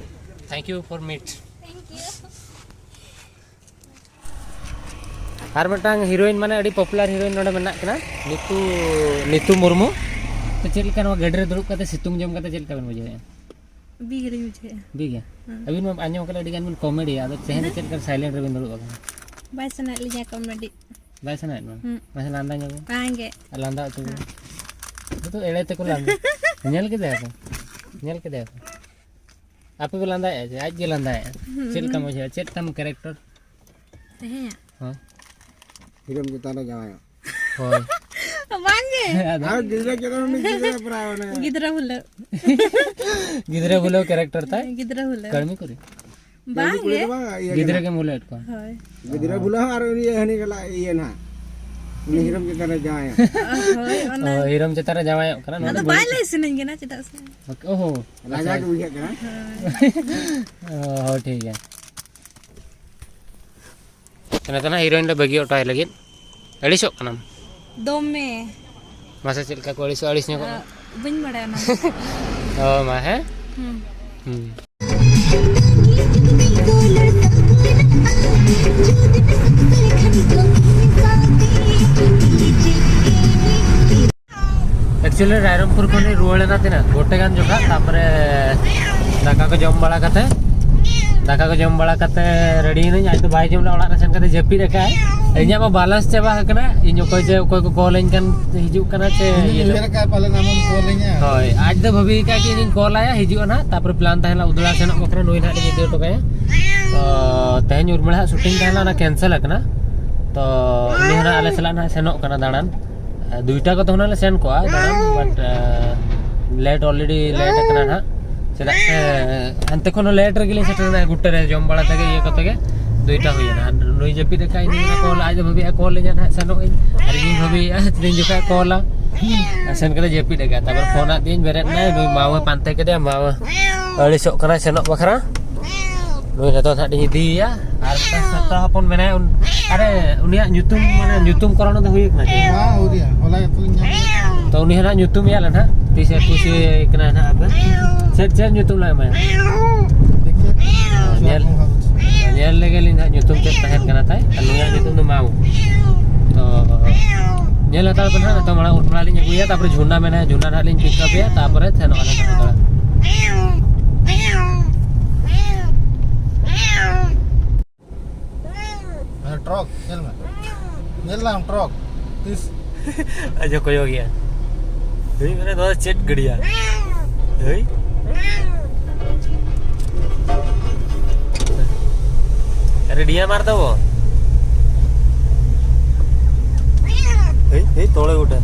thank you for meet᱾ Thank you᱾ ᱟᱨ ᱢᱤᱫᱴᱟᱝ heroine, ᱢᱟᱱᱮ ᱟᱹᱰᱤ popular heroine ᱱᱚᱰᱮ ᱢᱮᱱᱟᱜ ᱠᱤᱱᱟ, ᱱᱤᱛᱩ, ᱱᱤᱛᱩ ᱢᱩᱨᱢᱩ᱾ ᱛᱚ ᱪᱮᱫ ᱞᱮᱠᱟ ᱱᱚᱣᱟ ᱜᱟᱹᱰᱤ ᱨᱮ ᱫᱩᱲᱩᱵ ᱠᱟᱛᱮ ᱥᱤᱛᱩᱝ ᱡᱚᱢ ᱠᱟᱛᱮ ᱪᱮᱫ ᱞᱮᱠᱟ ᱵᱮᱱ ᱵᱩᱡᱷᱟᱹᱣᱮᱫᱼᱟ? ᱵᱤ ᱜᱮᱞᱤᱧ ᱵᱩᱡᱷᱟᱹᱣᱮᱫᱼᱟ᱾ ᱵᱤ ᱜᱮ? ᱦᱮᱸ᱾ ᱟᱹᱵᱤᱱ ᱢᱟ ᱟᱸᱡᱚᱢ ᱠᱟᱱᱟ ᱟᱹᱰᱤ ᱜᱟᱱ ᱵᱤᱱ comedy ᱭᱟ, ᱟᱫᱚ ᱛᱮᱦᱮᱧ ᱫᱚ ᱪᱮᱫ ᱞᱮᱠᱟ silent ᱨᱮᱵᱤᱱ ᱫᱩᱲᱩᱵ ᱟᱠᱟᱱᱟ? ᱵᱟᱭ ᱥᱟᱱᱟᱭᱮᱫ ᱞᱤᱧᱟ comedy᱾ ᱵᱟᱭ ᱥᱟᱱᱟᱭᱮᱫ ᱵᱮᱱᱟ? ᱦᱩᱸ᱾ ᱢᱟᱥᱮ ᱞᱟᱸᱫᱟ ᱧᱚᱜ ᱵᱤᱱ᱾ ᱵᱟᱝ ᱜᱮ᱾ ᱟᱨ ᱞᱟᱸᱫᱟ ᱦᱚᱪᱚ ᱵᱤᱱ᱾ ᱦᱮᱸ᱾ ᱱᱤᱛᱚᱜ ᱮᱲᱮ ᱛᱮᱠᱚ ᱞᱟᱸᱫᱟ᱾ ᱧᱮᱞ ᱠᱮᱫᱟ ᱯᱮ? ᱧᱮᱞ ᱠᱮᱫᱟ ᱯᱮ? ᱟᱯᱮ ᱯᱮ ᱞᱟᱸᱫᱟᱭᱮᱫᱼᱟ ᱡᱮ ᱟᱡ ᱜᱮ ᱞᱟᱸᱫᱟᱭᱮᱫᱼᱟ? ᱦᱩᱸ᱾ ᱪᱮᱫ ᱞᱮᱠᱟᱢ ᱵᱩᱡᱷᱟᱹᱣᱟ? ᱪᱮᱫ ᱛᱟᱢ character? ᱛᱮᱦᱮᱧᱟᱜ? ᱦᱮᱸ᱾ ᱦᱤᱨᱳᱢ ᱪᱮᱛᱟᱱ ᱨᱮ ᱡᱟᱶᱟᱭᱚᱜ᱾ ᱦᱳᱭ᱾ ᱵᱟᱝ ᱜᱮ᱾ ᱟᱫᱚ ᱟᱨ ᱜᱤᱫᱽᱨᱟᱹ ᱪᱮᱛᱟᱱ ᱨᱮ ᱜᱤᱫᱽᱨᱟᱹ ᱯᱨᱟᱭ ᱚᱱᱮ᱾ ᱜᱤᱫᱽᱨᱟᱹ ᱵᱷᱩᱞᱟᱹᱣ᱾ ᱜᱤᱫᱽᱨᱟᱹ ᱵᱷᱩᱞᱟᱹᱣ character ᱛᱟᱭ? ᱜᱤᱫᱽᱨᱟᱹ ᱵᱷᱩᱞᱟᱹᱣ᱾ ᱠᱟᱹᱲᱢᱤ ᱠᱩᱲᱤ? ᱵᱟᱝ ᱠᱩᱲᱤ ᱜᱮ᱾ ᱫᱚ ᱵᱟᱝ, ᱤᱭᱟᱹ ᱜᱤᱫᱽᱨᱟᱹ ᱠᱟᱱᱟ᱾ ᱜᱮ ᱵᱷᱩᱞᱟᱹᱣᱮᱫ ᱠᱚᱣᱟ᱾ ᱦᱳᱭ᱾ ᱜᱤᱫᱽᱨᱟᱹ ᱵᱷᱩᱞᱟᱹᱣ ᱦᱚᱸ ᱟᱨ ᱩᱱᱤ ᱦᱟᱹᱱᱤ ᱜᱮᱞᱟ ᱤᱭᱟᱹ ᱱᱟᱦᱟᱜ᱾ ᱩᱱᱤ ᱦᱤᱨᱳᱢ ᱪᱮᱛᱟᱱ ᱨᱮ ᱡᱟᱶᱟᱭᱚᱜ᱾ ᱦᱳᱭ, ᱚᱱᱟ᱾ ᱚ, ᱦᱤᱨᱳᱢ ᱪᱮᱛᱟᱱ ᱨᱮ ᱡᱟᱶᱟᱭᱚᱜ ᱠᱟᱱᱟ, ᱱᱚᱣᱟ ᱟᱫᱚ ᱫᱚ ᱵᱟᱭ ᱵᱟᱹᱲᱤᱡ᱾ ᱞᱟᱹᱭ ᱥᱟᱱᱟᱧ ᱠᱟᱱᱟ, ᱪᱮᱫᱟᱜ ᱥᱮ᱾ ᱚᱦᱚ᱾ ᱨᱟᱡᱟ ᱜᱮ ᱵᱩᱡᱷᱟᱹᱜ ᱠᱟᱱᱟ᱾ ᱚ, ᱦᱚᱸ, ᱴᱷᱤᱠ ᱜᱮᱭᱟ᱾ ᱱᱤᱛᱚᱜ ᱱᱟᱜ ᱦᱤᱨᱳᱭᱤᱱ ᱞᱮ ᱵᱟᱹᱜᱤ ᱦᱚᱴᱚ ᱟᱭ ᱞᱟᱹᱜᱤᱫ᱾ ᱟᱹᱲᱤᱥᱚᱜ ᱠᱟᱱᱟᱢ? ᱫᱚᱢᱮ᱾ ᱢᱟᱥᱮ ᱪᱮᱫ ᱞᱮᱠᱟ ᱠᱚ ᱟᱹᱲᱤᱥᱚᱜᱼᱟ, ᱟᱹᱲᱤᱥ ᱧᱚᱜᱚᱜᱼᱟ? ᱟᱸ, ᱵᱟᱹᱧ ᱵᱟᱲᱟᱭᱟ ᱚᱱᱟ ᱫᱚ᱾ ᱚ, ᱢᱟ, ᱦᱮᱸ? ᱦᱩᱸ᱾ ᱦᱩᱸ᱾ Actually, ᱨᱟᱭᱨᱚᱝᱯᱩᱨ ᱠᱷᱚᱱᱤᱧ ᱨᱩᱣᱟᱹᱲ ᱮᱱᱟ ᱛᱤᱱᱟᱹᱜ ᱜᱚᱴᱮ ᱜᱟᱱ ᱡᱚᱠᱷᱟ, ᱛᱟᱨᱯᱚᱨᱮ ᱫᱟᱠᱟ ᱠᱚ ᱡᱚᱢ ᱵᱟᱲᱟ ᱠᱟᱛᱮ, ᱫᱟᱠᱟ ᱠᱚ ᱡᱚᱢ ᱵᱟᱲᱟ ᱠᱟᱛᱮ ᱨᱮᱰᱤ ᱮᱱᱟᱹᱧ᱾ ᱟᱡ ᱫᱚ ᱵᱟᱭ ᱡᱚᱢ ᱞᱮᱫᱟ, ᱚᱲᱟᱜ ᱨᱮ ᱥᱮᱱ ᱠᱟᱛᱮ ᱡᱟᱹᱯᱤᱫ ᱟᱠᱟᱫ᱾ ᱤᱧᱟᱹᱜ ᱢᱟ balance ᱪᱟᱵᱟ ᱟᱠᱟᱱᱟ, ᱤᱧ ᱚᱠᱚᱭ ᱡᱮ ᱚᱠᱚᱭ ᱠᱚ ᱠᱚᱞ ᱟᱹᱧ ᱠᱟᱱ ᱦᱤᱡᱩᱜ ᱠᱟᱱᱟ ᱪᱮ ᱤᱧ ᱤᱭᱟᱹ ᱫᱚ᱾ ᱩᱭᱦᱟᱹᱨ ᱟᱠᱟᱫ ᱯᱟᱞᱮᱱ ᱟᱢᱮᱢ ᱠᱚᱞ ᱟᱹᱧᱟ᱾ ᱦᱳᱭ, ᱟᱡ ᱫᱚ ᱵᱷᱟᱹᱵᱤ ᱟᱠᱟᱫ ᱠᱤ ᱤᱧᱤᱧ ᱠᱚᱞ ᱟᱭᱟ, ᱦᱤᱡᱩᱜᱼᱟ ᱱᱟᱦᱟᱜ, ᱛᱟᱨᱯᱚᱨᱮ plan ᱛᱟᱦᱮᱸ ᱞᱮᱱᱟ ᱩᱫᱽᱲᱟ ᱥᱮᱱᱚᱜ ᱵᱟᱠᱷᱨᱟ, ᱱᱩᱭ ᱱᱟᱦᱟᱜ ᱞᱤᱧ ᱤᱫᱤ ᱦᱚᱴᱚ ᱠᱟᱭᱟ᱾ ᱛᱚ ᱛᱮᱦᱮᱧ ᱩᱨᱢᱤᱞᱟ ᱦᱟᱜ shooting ᱛᱟᱦᱮᱸ ᱞᱮᱱᱟ, ᱚᱱᱟ cancel ᱟᱠᱟᱱᱟ᱾ ᱛᱚ ᱩᱱᱤ ᱦᱚᱸ ᱱᱟᱦᱟᱜ ᱟᱞᱮ ᱥᱟᱞᱟᱜ ᱱᱟᱦᱟᱜ ᱥᱮᱱᱚᱜ ᱠᱟᱱᱟ ᱫᱟᱬᱟᱱ᱾ ᱫᱩᱭᱴᱟ ᱠᱚᱛᱮ ᱦᱚᱸ ᱱᱟᱦᱟᱜ ᱞᱮ ᱥᱮᱱ ᱠᱚᱜᱼᱟ ᱫᱟᱬᱟᱱ, but late, already late ᱟᱠᱟᱱᱟ ᱱᱟᱦᱟᱜ᱾ ᱪᱮᱫᱟᱜ ᱥᱮ ᱦᱟᱱᱛᱮ ᱠᱷᱚᱱ ᱦᱚᱸ late ᱨᱮᱜᱮ ᱞᱤᱧ ᱥᱮᱴᱮᱨ ᱮᱱᱟ, ᱜᱩᱴᱴᱟᱹ ᱨᱮ ᱡᱚᱢ ᱵᱟᱲᱟ ᱛᱮᱜᱮ ᱤᱭᱟᱹ ᱠᱚᱛᱮ ᱜᱮ ᱫᱩᱭᱴᱟ ᱦᱩᱭᱮᱱᱟ᱾ ᱟᱨ ᱱᱩᱭ ᱡᱟᱹᱯᱤᱫ ᱟᱠᱟᱫ, ᱤᱧ ᱫᱚ ᱠᱚᱞ, ᱟᱡ ᱫᱚ ᱵᱷᱟᱹᱵᱤᱭᱮᱫᱼᱟ ᱠᱚᱞ ᱤᱧᱟ ᱱᱟᱦᱟᱜ, ᱥᱮᱱᱚᱜ ᱟᱹᱧ᱾ ᱟᱨ ᱤᱧᱤᱧ ᱵᱷᱟᱹᱵᱤᱭᱮᱫᱼᱟ ᱛᱤᱱ ᱡᱚᱠᱷᱟᱡ ᱠᱚᱞᱟ᱾ ᱟᱨ ᱥᱮᱱ ᱠᱟᱛᱮ ᱡᱟᱹᱯᱤᱫ ᱟᱠᱟᱫ, ᱛᱟᱨᱯᱚᱨ ᱯᱷᱳᱱ ᱟᱫ ᱫᱤᱭᱟᱹᱧ, ᱵᱮᱨᱮᱫ ᱮᱱᱟᱭ, ᱱᱩᱭ ᱢᱟᱣᱮ ᱯᱟᱱᱛᱮ ᱠᱮᱫᱮᱭᱟ, ᱢᱟᱣᱮ ᱟᱹᱲᱤᱥᱚᱜ ᱠᱟᱱᱟᱭ ᱥᱮᱱᱚᱜ ᱵᱟᱠᱷᱨᱟ᱾ ᱱᱩᱭ ᱱᱤᱛᱚᱜ ᱱᱟᱦᱟᱜ ᱤᱧ ᱤᱫᱤᱭᱮᱭᱟ᱾ ᱟᱨ ᱢᱤᱫᱴᱟᱝ ᱥᱚᱛᱛᱟ ᱦᱚᱯᱚᱱ ᱢᱮᱱᱟᱭᱟ, ᱩᱱ-, ᱟᱨᱮ, ᱩᱱᱤᱭᱟᱜ ᱧᱩᱛᱩᱢ, ᱢᱟᱱᱮ, ᱧᱩᱛᱩᱢ ᱠᱚᱨᱟᱣ ᱫᱚ ᱦᱩᱭ ᱠᱟᱱᱟ ᱪᱮ? ᱵᱟᱝ, ᱟᱹᱣᱨᱤᱭᱟ᱾ ᱦᱚᱞᱟ ᱜᱮᱛᱚ ᱞᱤᱧ ᱧᱟᱢ ᱠᱮᱫᱟ᱾ ᱛᱚ, ᱩᱱᱤ ᱦᱟᱸᱜ ᱧᱩᱛᱩᱢ ᱮᱭᱟ ᱞᱮ ᱱᱟᱦᱟᱜ, ᱛᱤᱥᱮ ᱠᱩᱥᱤ ᱠᱟᱱᱟ ᱱᱟᱦᱟᱜ ᱟᱯᱮ? ᱪᱮᱫ, ᱪᱮᱫ ᱧᱩᱛᱩᱢ ᱞᱮ ᱮᱢᱟᱭᱟ? ᱫᱮᱠᱷᱤᱭᱟ᱾ ᱧᱮᱞ, ᱧᱮᱞ ᱞᱮᱜᱮ ᱞᱤᱧ ᱱᱟᱦᱟᱜ ᱧᱩᱛᱩᱢ ᱪᱮᱫ ᱛᱟᱦᱮᱱ ᱠᱟᱱᱟ ᱛᱟᱭ᱾ ᱟᱨ ᱱᱩᱭᱟᱜ ᱧᱩᱛᱩᱢ ᱫᱚ ᱢᱟᱣ᱾ ᱛᱚ, ᱧᱮᱞ ᱦᱟᱛᱟᱲ ᱯᱮ ᱱᱟᱦᱟᱜ, ᱱᱤᱛᱚᱜ ᱢᱟᱲᱟᱝ ᱩᱨᱢᱤᱞᱟ ᱞᱤᱧ ᱟᱹᱜᱩᱭᱟ, ᱛᱟᱨᱯᱚᱨᱮ ᱡᱷᱩᱱᱟ ᱢᱮᱱᱟᱭᱟ, ᱡᱷᱩᱱᱟ ᱱᱟᱦᱟᱜ ᱞᱤᱧ pick up ᱮᱭᱟ, ᱛᱟᱨᱯᱚᱨᱮ ᱥᱮᱱᱚᱜ ᱟᱞᱮ ᱱᱟᱦᱟᱜ ᱫᱟᱬᱟᱱ᱾ ᱦᱮᱸ, ᱴᱨᱟᱠ, ᱧᱮᱞ ᱢᱮ᱾ ᱧᱮᱞ ᱫᱟᱢ ᱴᱨᱟᱠ? ᱛᱤᱥ? ᱟᱡ ᱦᱚᱸ ᱠᱚᱭᱚᱜ ᱜᱮᱭᱟ᱾ ᱦᱟᱹᱭ, ᱢᱟᱱᱮ ᱱᱚᱣᱟ ᱫᱚ ᱪᱮᱫ ᱜᱟᱹᱰᱤᱭᱟ? ᱦᱟᱹᱭ᱾ ᱟᱨᱮ ᱰᱤᱭᱟ ᱢᱟᱨ ᱛᱟᱵᱚ᱾ ᱦᱟᱹᱭ, ᱦᱟᱹᱭ, ᱛᱚᱲᱮ ᱜᱚᱴᱟ᱾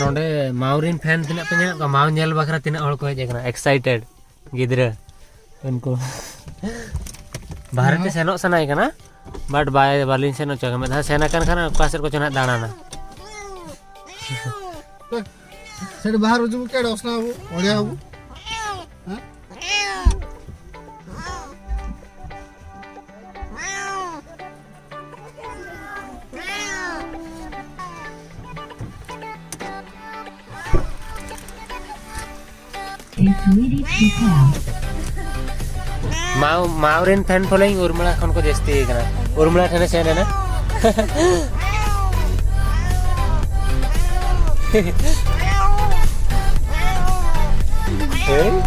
ᱱᱚᱰᱮ ᱢᱟᱣᱨᱤᱱ ᱯᱷᱮᱱ ᱛᱤᱱᱟᱹᱜ ᱯᱮ ᱧᱮᱞᱮᱫ ᱠᱚᱣᱟ? ᱢᱟᱣ ᱧᱮᱞ ᱵᱟᱠᱷᱨᱟ ᱛᱤᱱᱟᱹᱜ ᱦᱚᱲ ᱠᱚ ᱦᱮᱡ ᱟᱠᱟᱱᱟ, ᱮᱠᱥᱟᱭᱴᱮᱰ ᱜᱤᱫᱽᱨᱟᱹ ᱩᱱᱠᱩ᱾ ᱵᱟᱦᱨᱮ ᱛᱮ ᱥᱮᱱᱚᱜ ᱥᱟᱱᱟᱭᱮ ᱠᱟᱱᱟ, ᱵᱟᱴ ᱵᱟᱭ, ᱵᱟᱹᱞᱤᱧ ᱥᱮᱱ ᱦᱚᱪᱚ ᱠᱟᱱᱟ᱾ ᱢᱤᱫ ᱫᱷᱟᱣ ᱥᱮᱱ ᱟᱠᱟᱱ ᱠᱷᱟᱱ ᱚᱠᱟ ᱥᱮᱫ ᱠᱚᱪᱚ ᱱᱟᱦᱟᱜ ᱫᱟᱬᱟᱱᱟ᱾ ᱥᱮᱴ ᱵᱟᱦᱟᱨ ᱦᱤᱡᱩᱜ ᱠᱮ ᱚᱥᱱᱟ ᱟᱵᱚ ᱚᱲᱮ ᱟᱵᱚ᱾ ᱦᱮᱸ? ᱢᱟᱣ, ᱢᱟᱣ ᱨᱮᱱ ᱯᱷᱮᱱ ᱯᱷᱚᱞᱳᱭᱤᱝ ᱩᱨᱢᱤᱞᱟ ᱠᱷᱚᱱ ᱠᱚ ᱡᱟᱹᱥᱛᱤ ᱠᱟᱱᱟ᱾ ᱩᱨᱢᱤᱞᱟ ᱴᱷᱮᱱᱮ ᱥᱮᱱ ᱮᱱᱟ᱾ ᱦᱮᱸ?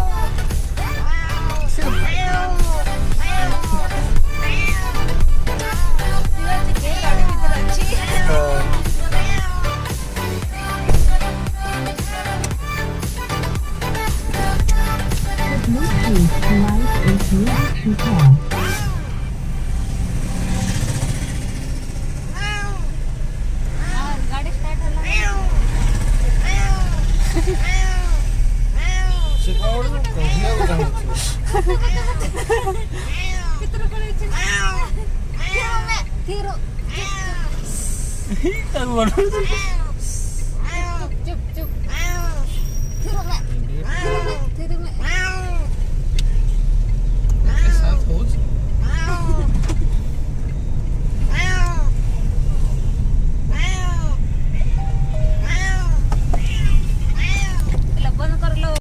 ᱛᱷᱤᱨᱚᱜ ᱢᱮ᱾ ᱛᱷᱤᱨᱚᱜ᱾ ᱛᱟᱨ ᱢᱟᱱᱮ ᱪᱩᱯ, ᱪᱩᱯ, ᱪᱩᱯ᱾ ᱛᱷᱤᱨᱚᱜ ᱢᱮ᱾ ᱛᱷᱤᱨᱚᱜ ᱢᱮ᱾ ᱛᱷᱤᱨᱚᱜ ᱢᱮ᱾ ऐसा थोड़ी। लो, बंद कर लो।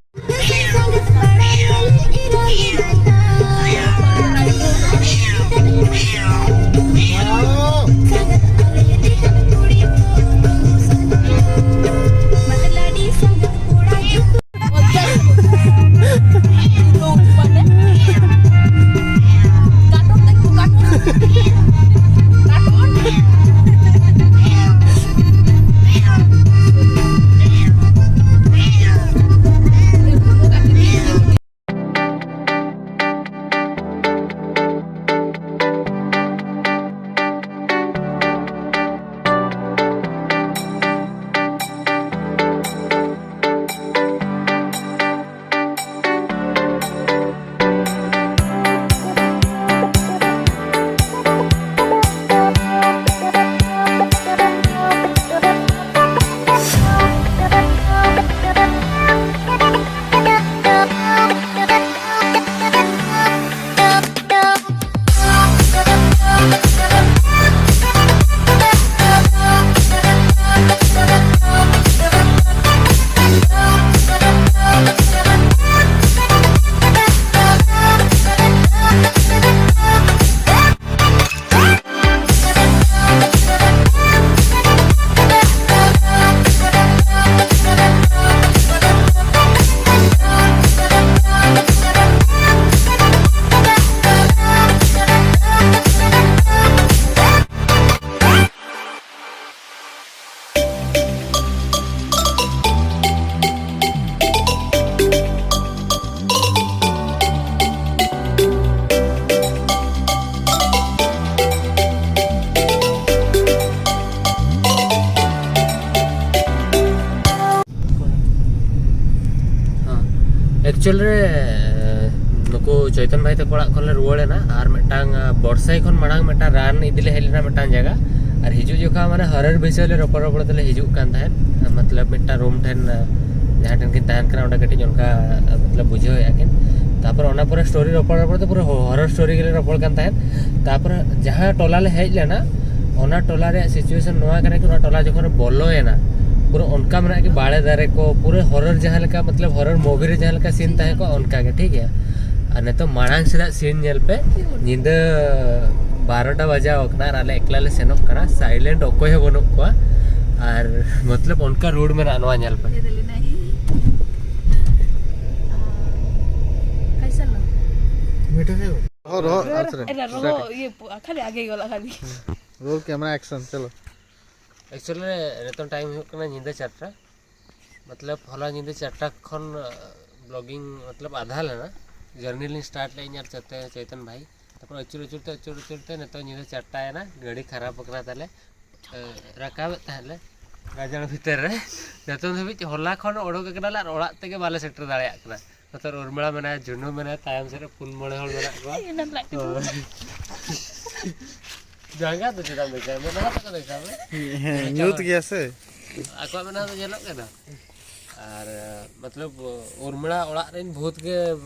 ᱮᱠᱪᱩᱭᱮᱞ ᱨᱮ ᱱᱩᱠᱩ ᱪᱳᱭᱛᱚᱱ ᱵᱷᱟᱭ ᱛᱟᱠᱚ ᱚᱲᱟᱜ ᱠᱷᱚᱱ ᱞᱮ ᱨᱩᱣᱟᱹᱲ ᱮᱱᱟ, ᱟᱨ ᱢᱤᱫᱴᱟᱝ ᱵᱚᱨᱥᱟᱭ ᱠᱷᱚᱱ ᱢᱟᱲᱟᱝ ᱢᱤᱫᱴᱟᱝ ᱨᱟᱱ ᱤᱫᱤ ᱞᱮ ᱦᱮᱡ ᱞᱮᱱᱟ ᱢᱤᱫᱴᱟᱝ ᱡᱟᱭᱜᱟ, ᱟᱨ ᱦᱤᱡᱩᱜ ᱡᱚᱠᱷᱟ ᱢᱟᱱᱮ ᱦᱚᱨᱚᱨ ᱵᱤᱥᱚᱭ ᱞᱮ ᱨᱚᱯᱚᱲ ᱨᱚᱯᱚᱲ ᱛᱮᱞᱮ ᱦᱤᱡᱩᱜ ᱠᱟᱱ ᱛᱟᱦᱮᱸᱫ᱾ ᱢᱚᱛᱞᱚᱵ ᱢᱤᱫᱴᱟᱝ ᱨᱩᱢ ᱴᱷᱮᱱ ᱡᱟᱦᱟᱸ ᱴᱷᱮᱱ ᱠᱤᱱ ᱛᱟᱦᱮᱱ ᱠᱟᱱᱟ ᱚᱸᱰᱮ ᱠᱟᱹᱴᱤᱡ ᱚᱱᱠᱟ ᱢᱚᱛᱞᱚᱵ ᱵᱩᱡᱷᱟᱹᱣ ᱮᱫᱼᱟ ᱠᱤᱱ᱾ ᱛᱟᱨᱯᱚᱨ ᱚᱱᱟ ᱯᱚᱨᱮ ᱥᱴᱳᱨᱤ ᱨᱚᱯᱚᱲ ᱨᱚᱯᱚᱲ ᱛᱮ ᱯᱩᱨᱟᱹ ᱦᱚᱨᱚᱨ ᱥᱴᱳᱨᱤ ᱜᱮᱞᱮ ᱨᱚᱯᱚᱲ ᱠᱟᱱ ᱛᱟᱦᱮᱸᱫ᱾ ᱛᱟᱨᱯᱚᱨᱮ ᱡᱟᱦᱟᱸ ᱴᱚᱞᱟ ᱞᱮ ᱦᱮᱡ ᱞᱮᱱᱟ, ᱚᱱᱟ ᱴᱚᱞᱟ ᱨᱮᱭᱟᱜ ᱥᱤᱪᱩᱭᱮᱥᱚᱱ ᱱᱚᱣᱟ ᱠᱟᱱᱟ ᱠᱤ ᱚᱱᱟ ᱴᱚᱞᱟ ᱡᱚᱠᱷᱚᱱ ᱞᱮ ᱵᱚᱞᱚᱭᱮᱱᱟ, ᱯᱩᱨᱟᱹ ᱚᱱᱠᱟ ᱢᱮᱱᱟᱜᱼᱟ ᱠᱤ ᱵᱟᱲᱮ ᱫᱟᱨᱮ ᱠᱚ, ᱯᱩᱨᱟᱹ ᱦᱚᱨᱚᱨ ᱡᱟᱦᱟᱸ ᱞᱮᱠᱟ ᱢᱚᱛᱞᱚᱵ ᱦᱚᱨᱚᱨ ᱢᱩᱵᱷᱤ ᱨᱮ ᱡᱟᱦᱟᱸ ᱞᱮᱠᱟ ᱥᱤᱱ ᱛᱟᱦᱮᱸ ᱠᱚᱜᱼᱟ ᱚᱱᱠᱟ ᱜᱮ, ᱴᱷᱤᱠ ᱜᱮᱭᱟ᱾ ᱟᱨ ᱱᱤᱛᱚᱜ ᱢᱟᱲᱟᱝ ᱥᱮᱫᱟᱜ ᱥᱤᱱ ᱧᱮᱞ ᱯᱮ, ᱧᱤᱫᱟᱹ ᱵᱟᱨᱚᱴᱟ ᱵᱟᱡᱟᱣ ᱟᱠᱟᱱᱟ ᱟᱨ ᱟᱞᱮ ᱮᱠᱞᱟ ᱞᱮ ᱥᱮᱱᱚᱜ ᱠᱟᱱᱟ, ᱥᱟᱭᱞᱮᱱᱴ ᱚᱠᱚᱭ ᱦᱚᱸ ᱵᱟᱹᱱᱩᱜ ᱠᱚᱣᱟ᱾ ᱟᱨ ᱢᱚᱛᱞᱚᱵ ᱚᱱᱠᱟ ᱨᱳᱰ ᱢᱮᱱᱟᱜᱼᱟ ᱱᱚᱣᱟ ᱧᱮᱞ ᱯᱮ᱾ ये ले लेना है। आ, कैसा लो? मीठा है वो? रहो, रहो, हाँ, रहो, रहो, ये पु-, खाली आगे वाला खाली। रोल कैमरा एक्शन, चलो। ᱮᱠᱪᱩᱭᱮᱞᱤ ᱱᱤᱛᱚᱝ ᱴᱟᱭᱤᱢ ᱦᱩᱭᱩᱜ ᱠᱟᱱᱟ ᱧᱤᱫᱟᱹ ᱪᱟᱨᱴᱟ᱾ ᱢᱚᱛᱞᱚᱵ ᱦᱚᱞᱟ ᱧᱤᱫᱟᱹ ᱪᱟᱨᱴᱟ ᱠᱷᱚᱱ ᱵᱞᱚᱜᱤᱝ ᱢᱚᱛᱞᱚᱵ ᱟᱫᱷᱟ ᱞᱮᱱᱟ᱾ ᱡᱟᱨᱱᱤ ᱞᱤᱧ ᱥᱴᱟᱨᱴ ᱞᱮᱫᱼᱟ ᱤᱧ ᱟᱨ ᱪᱮᱛᱮ-, ᱪᱳᱭᱛᱚᱱ ᱵᱷᱟᱭ᱾ ᱛᱟᱨᱯᱚᱨ ᱟᱹᱪᱩᱨ ᱟᱹᱪᱩᱨ ᱛᱮ, ᱟᱹᱪᱩᱨ ᱟᱹᱪᱩᱨ ᱛᱮ ᱱᱤᱛᱚᱜ ᱧᱤᱫᱟᱹ ᱪᱟᱨᱴᱟ ᱭᱮᱱᱟ, ᱜᱟᱹᱰᱤ ᱠᱷᱟᱨᱟᱯ ᱟᱠᱟᱱᱟ ᱛᱟᱞᱮ᱾ ᱨᱟᱠᱟᱵᱮᱫ ᱛᱟᱦᱮᱸᱫ ᱞᱮ ᱜᱟᱡᱟᱲ ᱵᱷᱤᱛᱟᱹᱨ ᱨᱮ᱾ ᱱᱤᱛᱚᱝ ᱫᱷᱟᱹᱵᱤᱡ ᱦᱚᱞᱟ ᱠᱷᱚᱱ ᱚᱰᱚᱠ ᱟᱠᱟᱱᱟᱞᱮ ᱟᱨ ᱚᱲᱟᱜ ᱛᱮᱜᱮ ᱵᱟᱞᱮ ᱥᱮᱴᱮᱨ ᱫᱟᱲᱮᱭᱟᱜ ᱠᱟᱱᱟ᱾ ᱱᱚᱛᱮ ᱩᱨᱢᱤᱞᱟ ᱢᱮᱱᱟᱭᱟ, ᱡᱩᱱᱩ ᱢᱮᱱᱟᱭᱟ, ᱛᱟᱭᱚᱢ ᱥᱮᱫ ᱨᱮ ᱯᱩᱱ ᱢᱚᱬᱮ ᱦᱚᱲ ᱢᱮᱱᱟᱜ ᱠᱚᱣᱟ᱾ ᱤᱧ ᱚᱱᱟ ᱞᱟᱡ ᱠᱚ ᱦᱳᱭ᱾ ᱡᱟᱸᱜᱟ ᱫᱚ ᱪᱮᱫᱟᱜ ᱮᱢ ᱫᱮᱠᱷᱟᱣ? ᱢᱮᱫᱦᱟ ᱛᱟᱠᱚ ᱫᱮᱠᱷᱟᱣ ᱢᱮ᱾ ᱦᱮᱸ, ᱧᱩᱛ ᱜᱮᱭᱟ ᱥᱮ᱾ ᱟᱠᱚᱣᱟᱜ ᱢᱮᱫᱦᱟ ᱫᱚ ᱧᱮᱞᱚᱜ ᱠᱟᱱᱟ᱾ ᱟᱨ ᱢᱚᱛᱞᱚᱵ ᱩᱨᱢᱤᱞᱟ ᱚᱲᱟᱜ ᱨᱮᱱ ᱵᱷᱩᱛ ᱜᱮ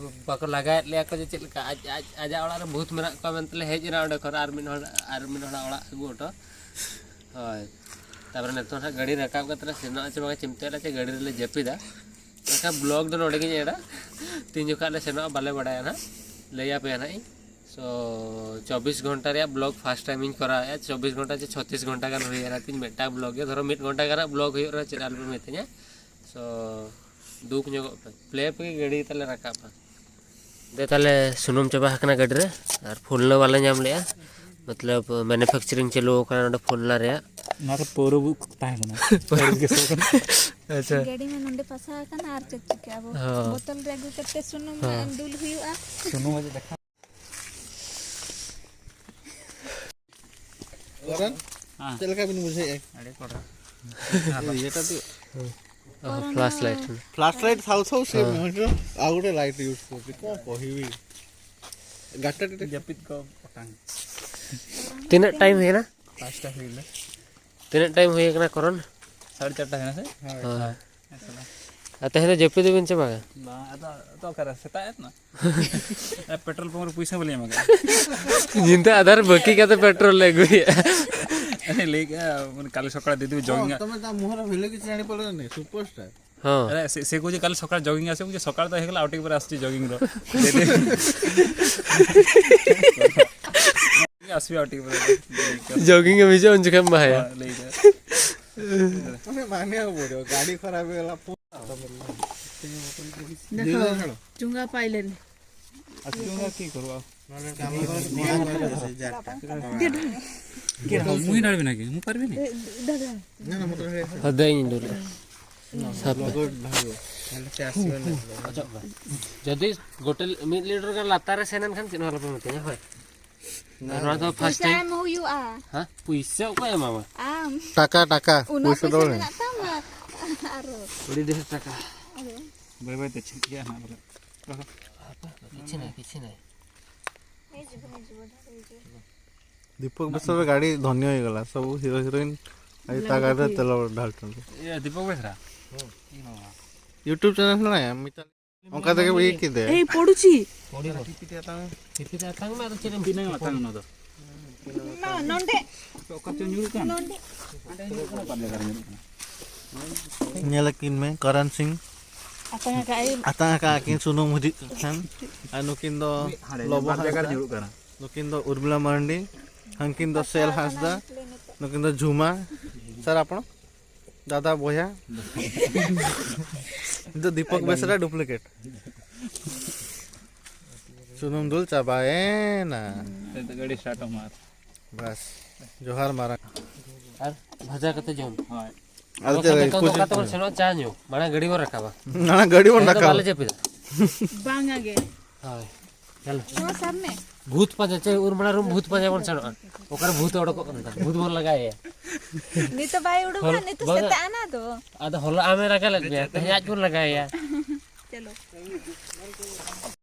ᱵᱟᱠᱚ ᱞᱟᱜᱟᱭᱮᱫ ᱞᱮᱭᱟ ᱠᱚ ᱡᱮ ᱪᱮᱫ ᱞᱮᱠᱟ ᱟᱡ, ᱟᱡ, ᱟᱡᱟᱜ ᱚᱲᱟᱜ ᱨᱮ ᱵᱷᱩᱛ ᱢᱮᱱᱟᱜ ᱠᱚᱣᱟ ᱢᱮᱱᱛᱮ ᱞᱮ ᱦᱮᱡ ᱮᱱᱟ ᱚᱸᱰᱮ ᱠᱷᱚᱱ ᱟᱨ ᱢᱤᱫ ᱦᱚᱲ, ᱟᱨ ᱢᱤᱫ ᱦᱚᱲᱟᱜ ᱚᱲᱟᱜ ᱟᱹᱜᱩ ᱦᱚᱴᱚ᱾ ᱦᱳᱭ᱾ ᱛᱟᱨᱯᱚᱨᱮ ᱱᱤᱛᱚᱜ ᱦᱟᱸᱜ ᱜᱟᱹᱰᱤ ᱨᱟᱠᱟᱵ ᱠᱟᱛᱮ ᱞᱮ ᱥᱮᱱᱚᱜᱼᱟ ᱪᱮ ᱵᱟᱝᱟ ᱪᱤᱱᱛᱟᱹᱭ ᱫᱟ ᱪᱮ ᱜᱟᱹᱰᱤ ᱨᱮᱞᱮ ᱡᱟᱹᱯᱤᱫᱟ᱾ ᱢᱮᱱᱠᱷᱟᱱ ᱵᱞᱚᱜ ᱫᱚ ᱱᱚᱰᱮ ᱜᱤᱧ ᱮᱰᱟ᱾ ᱛᱤᱱ ᱡᱚᱠᱷᱟᱜ ᱞᱮ ᱥᱮᱱᱚᱜᱼᱟ ᱵᱟᱞᱮ ᱵᱟᱰᱟᱭᱟ ᱱᱟᱦᱟᱜ᱾ ᱞᱟᱹᱭ ᱟᱯᱮᱭᱟ ᱱᱟᱦᱟᱜ ᱤᱧ᱾ ᱥᱳ, ᱪᱚᱵᱵᱤᱥ ᱜᱷᱚᱱᱴᱟ ᱨᱮᱭᱟᱜ ᱵᱞᱚᱜ ᱯᱷᱟᱥᱴ ᱴᱟᱭᱤᱢ ᱤᱧ ᱠᱚᱨᱟᱣᱮᱫᱼᱟ᱾ ᱪᱚᱵᱵᱤᱥ ᱜᱷᱚᱱᱴᱟ ᱪᱮ ᱪᱷᱚᱛᱤᱥ ᱜᱷᱚᱱᱴᱟ ᱜᱟᱱ ᱦᱩᱭ ᱮᱱᱟ ᱛᱤᱧ ᱢᱤᱫᱴᱟᱝ ᱵᱞᱚᱜ ᱜᱮ᱾ ᱫᱷᱚᱨᱚ ᱢᱤᱫ ᱜᱷᱚᱱᱴᱟ ᱜᱟᱱᱟᱜ ᱵᱞᱚᱜ ᱦᱩᱭᱩᱜ ᱨᱮᱦᱚᱸ ᱪᱮᱫ ᱟᱞᱚᱯᱮ ᱢᱤᱛᱟᱹᱧᱟ᱾ ᱥᱳ, ᱫᱩᱠ ᱧᱚᱜᱚᱜ ᱯᱮ᱾ ᱯᱞᱮ ᱯᱮ ᱜᱟᱹᱰᱤ ᱛᱟᱞᱮ ᱨᱟᱠᱟᱵᱼᱟ᱾ ᱫᱮ ᱛᱟᱦᱞᱮ ᱥᱩᱱᱩᱢ ᱪᱟᱵᱟ ᱟᱠᱟᱱᱟ ᱜᱟᱹᱰᱤ ᱨᱮ ᱟᱨ ᱯᱷᱩᱞᱱᱟ ᱵᱟᱞᱮ ᱧᱟᱢ ᱞᱮᱜᱼᱟ᱾ ᱢᱚᱛᱞᱚᱵ ᱢᱮᱱᱩᱯᱷᱮᱠᱪᱟᱨᱤᱝ ᱪᱟᱹᱞᱩ ᱟᱠᱟᱱᱟ ᱱᱚᱰᱮ ᱯᱷᱩᱞᱱᱟ ᱨᱮᱭᱟᱜ᱾ ᱚᱱᱟ ᱨᱮ ᱯᱟᱹᱣᱨᱟᱹ ᱵᱩᱠ ᱛᱟᱦᱮᱸ ᱠᱟᱱᱟ᱾ ᱯᱟᱹᱣᱨᱟᱹ ᱜᱮᱥᱚᱜ ᱠᱟᱱᱟ᱾ ᱟᱪᱪᱷᱟ᱾ ᱜᱟᱹᱰᱤ ᱢᱟ ᱱᱚᱰᱮ ᱯᱷᱟᱥᱟᱣ ᱟᱠᱟᱱᱟ ᱟᱨ ᱪᱮᱫ ᱪᱤᱠᱟᱹ ᱟᱵᱚ? ᱦᱚᱸ᱾ ᱵᱳᱛᱚᱞ ᱨᱮ ᱟᱹᱜᱩ ᱠᱟᱛᱮ ᱥᱩᱱᱩᱢ ᱦᱚᱸ᱾ ᱫᱩᱞ ᱦᱩᱭᱩᱜᱼᱟ᱾ ᱥᱩᱱᱩᱢ ᱚᱡᱚᱜ ᱫᱮᱠᱷᱟ᱾ ᱠᱚᱨᱚᱱ, ᱦᱮᱸ᱾ ᱪᱮᱫ ᱞᱮᱠᱟ ᱵᱤᱱ ᱵᱩᱡᱷᱟᱹᱣᱮᱫᱼᱟ? ᱟᱹᱰᱤ ᱠᱚᱰᱨᱟ᱾ ᱤᱭᱟᱹᱴᱟ ᱫᱚ ᱯᱷᱞᱟᱥ ᱞᱟᱭᱤᱴ᱾ ᱯᱷᱞᱟᱥ ᱞᱟᱭᱤᱴ ᱥᱟᱶ ᱥᱟᱶ ᱥᱮ ᱦᱮᱸ᱾ ᱢᱚᱡᱽ ᱫᱚ ᱟᱨ ᱜᱚᱴᱮ ᱞᱟᱭᱤᱴ ᱤᱭᱩᱡᱽ ᱠᱚ ᱪᱮᱫ ᱠᱚ ᱠᱚ ᱦᱤᱣᱤ ᱜᱟᱴᱟ ᱴᱤᱴᱟ᱾ ᱡᱟᱹᱯᱤᱫ ᱠᱚ ᱚᱴᱟᱝ᱾ ᱛᱤᱱᱟᱹᱜ ᱴᱟᱭᱤᱢ ᱦᱩᱭᱱᱟ? ᱯᱟᱸᱪᱴᱟ ᱦᱩᱭᱱᱟ᱾ ᱛᱤᱱᱟᱹᱜ ᱴᱟᱭᱤᱢ ᱦᱩᱭ ᱠᱟᱱᱟ ᱠᱚᱨᱚᱱ? ᱥᱟᱲᱮ ᱪᱟᱨᱴᱟ ᱦᱩᱭᱱᱟ ᱥᱮ? ᱦᱳᱭ᱾ ᱦᱮᱸ, ᱥᱟᱞᱟ᱾ ᱟᱨ ᱛᱮᱦᱮᱧ ᱫᱚ ᱡᱟᱹᱯᱤᱫ ᱫᱚᱵᱤᱱ ᱪᱟᱵᱟᱭᱟ? ᱵᱟᱝ, ᱟᱫᱚ, ᱟᱫᱚ ᱚᱠᱟᱨᱮ? ᱥᱮᱛᱟᱜ ᱮᱱᱟ᱾ ᱟᱨ ᱯᱮᱴᱨᱳᱞ ᱯᱟᱢᱯ ᱨᱮ ᱯᱩᱭᱥᱟᱹ ᱵᱟᱹᱞᱤᱧ ᱮᱢ ᱟᱠᱟᱫᱼᱟ᱾ ᱧᱤᱫᱟᱹ ᱟᱫᱷᱟᱨ ᱵᱟᱹᱠᱤ ᱠᱟᱛᱮ ᱯᱮᱴᱨᱳᱞ ᱞᱮ ᱟᱹᱜᱩᱭᱮᱫᱼᱟ᱾ ᱟᱨᱮ ᱞᱟᱹᱭ ᱠᱮᱫᱼᱟ, ᱢᱟᱱᱮ, ᱠᱟᱞᱤ ᱥᱚᱠᱟᱲ ᱫᱤᱫᱤ ᱡᱚᱜᱤᱝ ᱛᱚᱢᱮ ᱛᱟ ᱢᱩᱦᱚᱨ ᱵᱷᱤᱞᱮ ᱠᱤ ᱪᱟᱹᱲᱤ ᱯᱚᱲᱮ ᱱᱮ ᱥᱩᱯᱟᱨ ᱥᱴᱟᱨ। ᱦᱚᱸ। ᱟᱨᱮ, ᱥᱮ, ᱥᱮ ᱠᱚ ᱡᱮ ᱠᱟᱞᱤ ᱥᱚᱠᱟᱲ ᱡᱚᱜᱤᱝ ᱟᱥᱮ, ᱩᱱᱤ ᱥᱚᱠᱟᱲ ᱫᱚ ᱦᱮᱡ ᱠᱟᱱᱟ ᱟᱣᱴᱤᱝ ᱯᱚᱨᱮ ᱟᱥᱪᱤ ᱡᱚᱜᱤᱝ ᱫᱚ। ᱟᱥᱵᱤ ᱟᱣᱴᱤᱝ ᱯᱚᱨᱮ। ᱡᱚᱜᱤᱝ ᱮᱢ ᱦᱤᱡᱩᱜᱼᱟ, ᱩᱱ ᱡᱚᱠᱷᱮᱡ ᱮᱢ ᱮᱢᱟᱭᱟ। ᱦᱮᱸ, ᱞᱟᱹᱭ ᱫᱟ। ᱢᱟᱱᱮ ᱢᱟᱱᱮ ᱵᱚᱲᱚ, ᱜᱟᱹᱰᱤ ᱠᱷᱟᱨᱟᱯ ᱦᱩᱭ ᱜᱮᱞᱟ। ᱫᱮᱠᱷᱟᱣ, ᱪᱩᱸᱜᱟ ᱯᱟᱭᱞᱮᱱ। ᱟᱨ ᱪᱩᱸᱜᱟ ᱠᱤ ᱠᱚᱨᱣᱟ? ᱱᱚᱰᱮ ᱠᱟᱹᱢᱤ ᱠᱚᱨᱮ ᱠᱚᱲᱟ ᱠᱚ ᱟᱨ ᱪᱮᱫ? ᱪᱮᱫ? ᱠᱮ ᱰᱷᱟᱞ? ᱢᱩᱭ ᱰᱟᱲ ᱵᱮᱱᱟ ᱠᱤ? ᱢᱩ ᱯᱟᱨ ᱵᱮᱱᱟ? ᱫᱟᱫᱟ। ᱦᱟᱫᱟᱹᱧ ᱫᱩᱞ᱾ ᱥᱟᱵ ᱢᱮ᱾ ᱞᱚᱜᱚᱱ ᱵᱷᱟᱜᱚ᱾ ᱱᱚᱰᱮ ᱪᱟᱥ ᱵᱮᱱᱟ᱾ ᱚᱪᱚᱜ ᱢᱮ᱾ ᱡᱩᱫᱤ ᱜᱚᱴᱮ ᱢᱤᱫ ᱞᱤᱴᱟᱨ ᱜᱟᱱ ᱞᱟᱛᱟᱨ ᱨᱮ ᱥᱮᱱ ᱮᱱ ᱠᱷᱟᱱ ᱪᱮᱫ ᱦᱚᱸ ᱟᱞᱚᱯᱮ ᱢᱤᱛᱟᱹᱧᱟ, ᱦᱳᱭ? ᱱᱚᱣᱟ ᱫᱚ ᱯᱷᱟᱥᱴ ᱯᱚᱭᱥᱟ ᱴᱟᱭᱤᱢ᱾ ᱮᱢ ᱦᱩᱭᱩᱜᱼᱟ᱾ ᱦᱮᱸ? ᱯᱩᱭᱥᱟᱹ ᱚᱠᱚᱭ ᱮᱢᱟᱢᱟ? ᱟᱢ᱾ ᱴᱟᱠᱟ, ᱴᱟᱠᱟ᱾ ᱩᱱᱟᱹᱜ ᱯᱩᱭᱥᱟᱹ ᱫᱚ ᱯᱚᱭᱥᱟ ᱵᱟᱝ᱾ ᱢᱮᱱᱟᱜ ᱛᱟᱢᱟ᱾ ᱟᱨᱚ᱾ ᱟᱹᱰᱤ ᱰᱷᱮᱨ ᱴᱟᱠᱟ᱾ ᱟᱫᱚ᱾ ᱵᱟᱹᱭ ᱵᱟᱹᱭ ᱛᱮ ᱪᱷᱤᱴᱠᱤᱜᱼᱟ ᱱᱟᱦᱟᱜ ᱵᱚᱞᱮ᱾ ᱠᱤᱪᱷᱩ ᱱᱟᱭ, ᱠᱤᱪᱷᱩ ᱱᱟᱭ। ହେଇଯିବ, ହେଇଯିବ, ଧର ହେଇଯିବ। ଦୀପକ ବେଶରେ ଗାଡ଼ି ଧନ୍ୟ ହେଇଗଲା। ସବୁ ହିରୋ ହିରୋଇନ ଆଜି ତା ଗାଡ଼ିରେ ତେଲ ଢାଳୁଛନ୍ତି। ଏ Dipak Besra? YouTube channel ନାଇଁ, ମିତା। ᱚᱱᱠᱟ ᱛᱮᱜᱮ ᱤᱭᱟᱹ ᱠᱮᱫᱮ। ᱮᱭ, ᱯᱚᱲᱩᱪᱤ। ᱯᱤᱯᱤ ᱛᱮ ᱟᱛᱟᱝ ᱢᱮ, ᱟᱫᱚ ᱪᱮᱫ ᱮᱢ ᱛᱤᱱᱟᱹᱜ ᱮᱢ ᱟᱛᱟᱝ ᱚᱱᱟ ᱫᱚ? ᱢᱟ, ᱱᱚᱸᱰᱮ᱾ ᱚᱠᱟ ᱪᱚ ᱧᱩᱨᱩᱜ ᱠᱟᱱ? ᱱᱚᱸᱰᱮ᱾ ᱚᱠᱟ ᱡᱟᱭᱜᱟ ᱨᱮ ᱧᱩᱨᱩᱜ ᱠᱟᱱᱟ? ᱧᱮᱞ ᱟᱹᱠᱤᱱ ᱢᱮ, ᱠᱚᱨᱚᱱ ᱥᱤᱝ᱾ ᱟᱛᱟᱝ ᱟᱠᱟᱫ ᱟᱭ᱾ ᱟᱛᱟᱝ ᱟᱠᱟᱫ ᱟᱹᱠᱤᱱ ᱥᱩᱱᱩᱢ ᱦᱤᱡᱩᱜ ᱠᱟᱱ ᱠᱷᱟᱱ᱾ ᱟᱨ ᱱᱩᱠᱤᱱ ᱫᱚ ᱦᱟᱸᱰᱮ ᱞᱚᱵᱚ ᱵᱟᱨ ᱡᱟᱭᱜᱟ ᱨᱮ ᱦᱟᱸᱥᱫᱟ᱾ ᱧᱩᱨᱩᱜ ᱠᱟᱱᱟ᱾ ᱱᱩᱠᱤᱱ ᱫᱚ ᱩᱨᱢᱤᱞᱟ ᱢᱟᱨᱟᱱᱰᱤ᱾ ᱦᱟᱱᱠᱤᱱ ᱫᱚ ᱥᱮᱞ ᱦᱟᱸᱥᱫᱟ᱾ ᱱᱩᱠᱤᱱ ᱫᱚ ᱡᱷᱩᱢᱟ᱾ ᱥᱟᱨ, ᱟᱯᱚᱬ? ᱫᱟᱫᱟ ᱵᱚᱭᱦᱟ᱾ ᱱᱤᱛᱚᱜ ᱫᱤᱯᱚᱠ ᱵᱮᱥᱨᱟ ᱰᱩᱯᱞᱤᱠᱮᱴ᱾ ᱥᱩᱱᱩᱢ ᱫᱩᱞ ᱪᱟᱵᱟᱭᱮᱱᱟ᱾ ᱱᱤᱛᱚᱜ ᱜᱟᱹᱰᱤ ᱥᱴᱟᱨᱴ ᱢᱟᱨ᱾ ᱵᱟᱥ, ᱡᱚᱦᱟᱨ ᱢᱟᱨᱟᱝ᱾ ᱟᱨ ᱵᱷᱟᱡᱟ ᱠᱟᱛᱮ ᱡᱚᱢ᱾ ᱦᱳᱭ᱾ ᱟᱫᱚ ᱪᱮᱫ ᱞᱟᱹᱜᱤᱫ ᱫᱟᱠᱟ ᱠᱚ ᱩᱛᱩ ᱪᱮᱫ ᱚᱠᱟ ᱛᱮᱵᱚᱱ ᱞᱟᱹᱜᱤᱫ? ᱥᱮᱱᱚᱜᱼᱟ? ᱪᱟ ᱧᱩ᱾ ᱢᱟᱲᱟᱝ ᱜᱟᱹᱰᱤ ᱵᱚᱱ ᱨᱟᱠᱟᱵᱟ᱾ ᱢᱟᱲᱟᱝ ᱜᱟᱹᱰᱤ ᱵᱚᱱ ᱛᱮᱦᱮᱧ ᱫᱚ ᱨᱟᱠᱟᱵᱟ᱾ ᱵᱟᱞᱮ ᱡᱟᱹᱯᱤᱫᱟ᱾ ᱵᱟᱝᱟ ᱜᱮ᱾ ᱦᱳᱭ᱾ ᱪᱚᱞᱚ᱾ ᱱᱚᱣᱟ ᱥᱟᱵ ᱢᱮ᱾ ᱵᱷᱩᱛ ᱯᱟᱸᱡᱟ, ᱪᱮ ᱩᱨᱢᱟᱲᱟ ᱨᱩᱢ ᱵᱷᱩᱛ ᱯᱟᱸᱡᱟ ᱵᱚᱱ ᱥᱮᱱᱚᱜᱼᱟ᱾ ᱚᱠᱟᱨᱮ ᱵᱷᱩᱛ ᱚᱰᱚᱠᱚᱜ ᱠᱟᱱᱟ? ᱵᱷᱩᱛ ᱵᱚᱱ ᱞᱟᱜᱟᱭᱮᱭᱟ᱾ ᱱᱤᱛᱚᱜ ᱵᱟᱭ ᱩᱰᱩᱠᱟ, ᱦᱚᱞ-, ᱱᱤᱛᱚᱜ ᱵᱟᱝᱟ᱾ ᱥᱮᱛᱟᱜ ᱮᱱᱟ ᱫᱚ᱾ ᱟᱫᱚ ᱦᱚᱞᱟ ᱟᱢᱮ ᱨᱟᱜᱟ ᱞᱮᱫ ᱢᱮᱭᱟ, ᱛᱮᱦᱮᱧ ᱟᱡ ᱵᱚᱱ ᱞᱟᱜᱟᱭᱮᱭᱟ᱾ ᱪᱚᱞᱚ᱾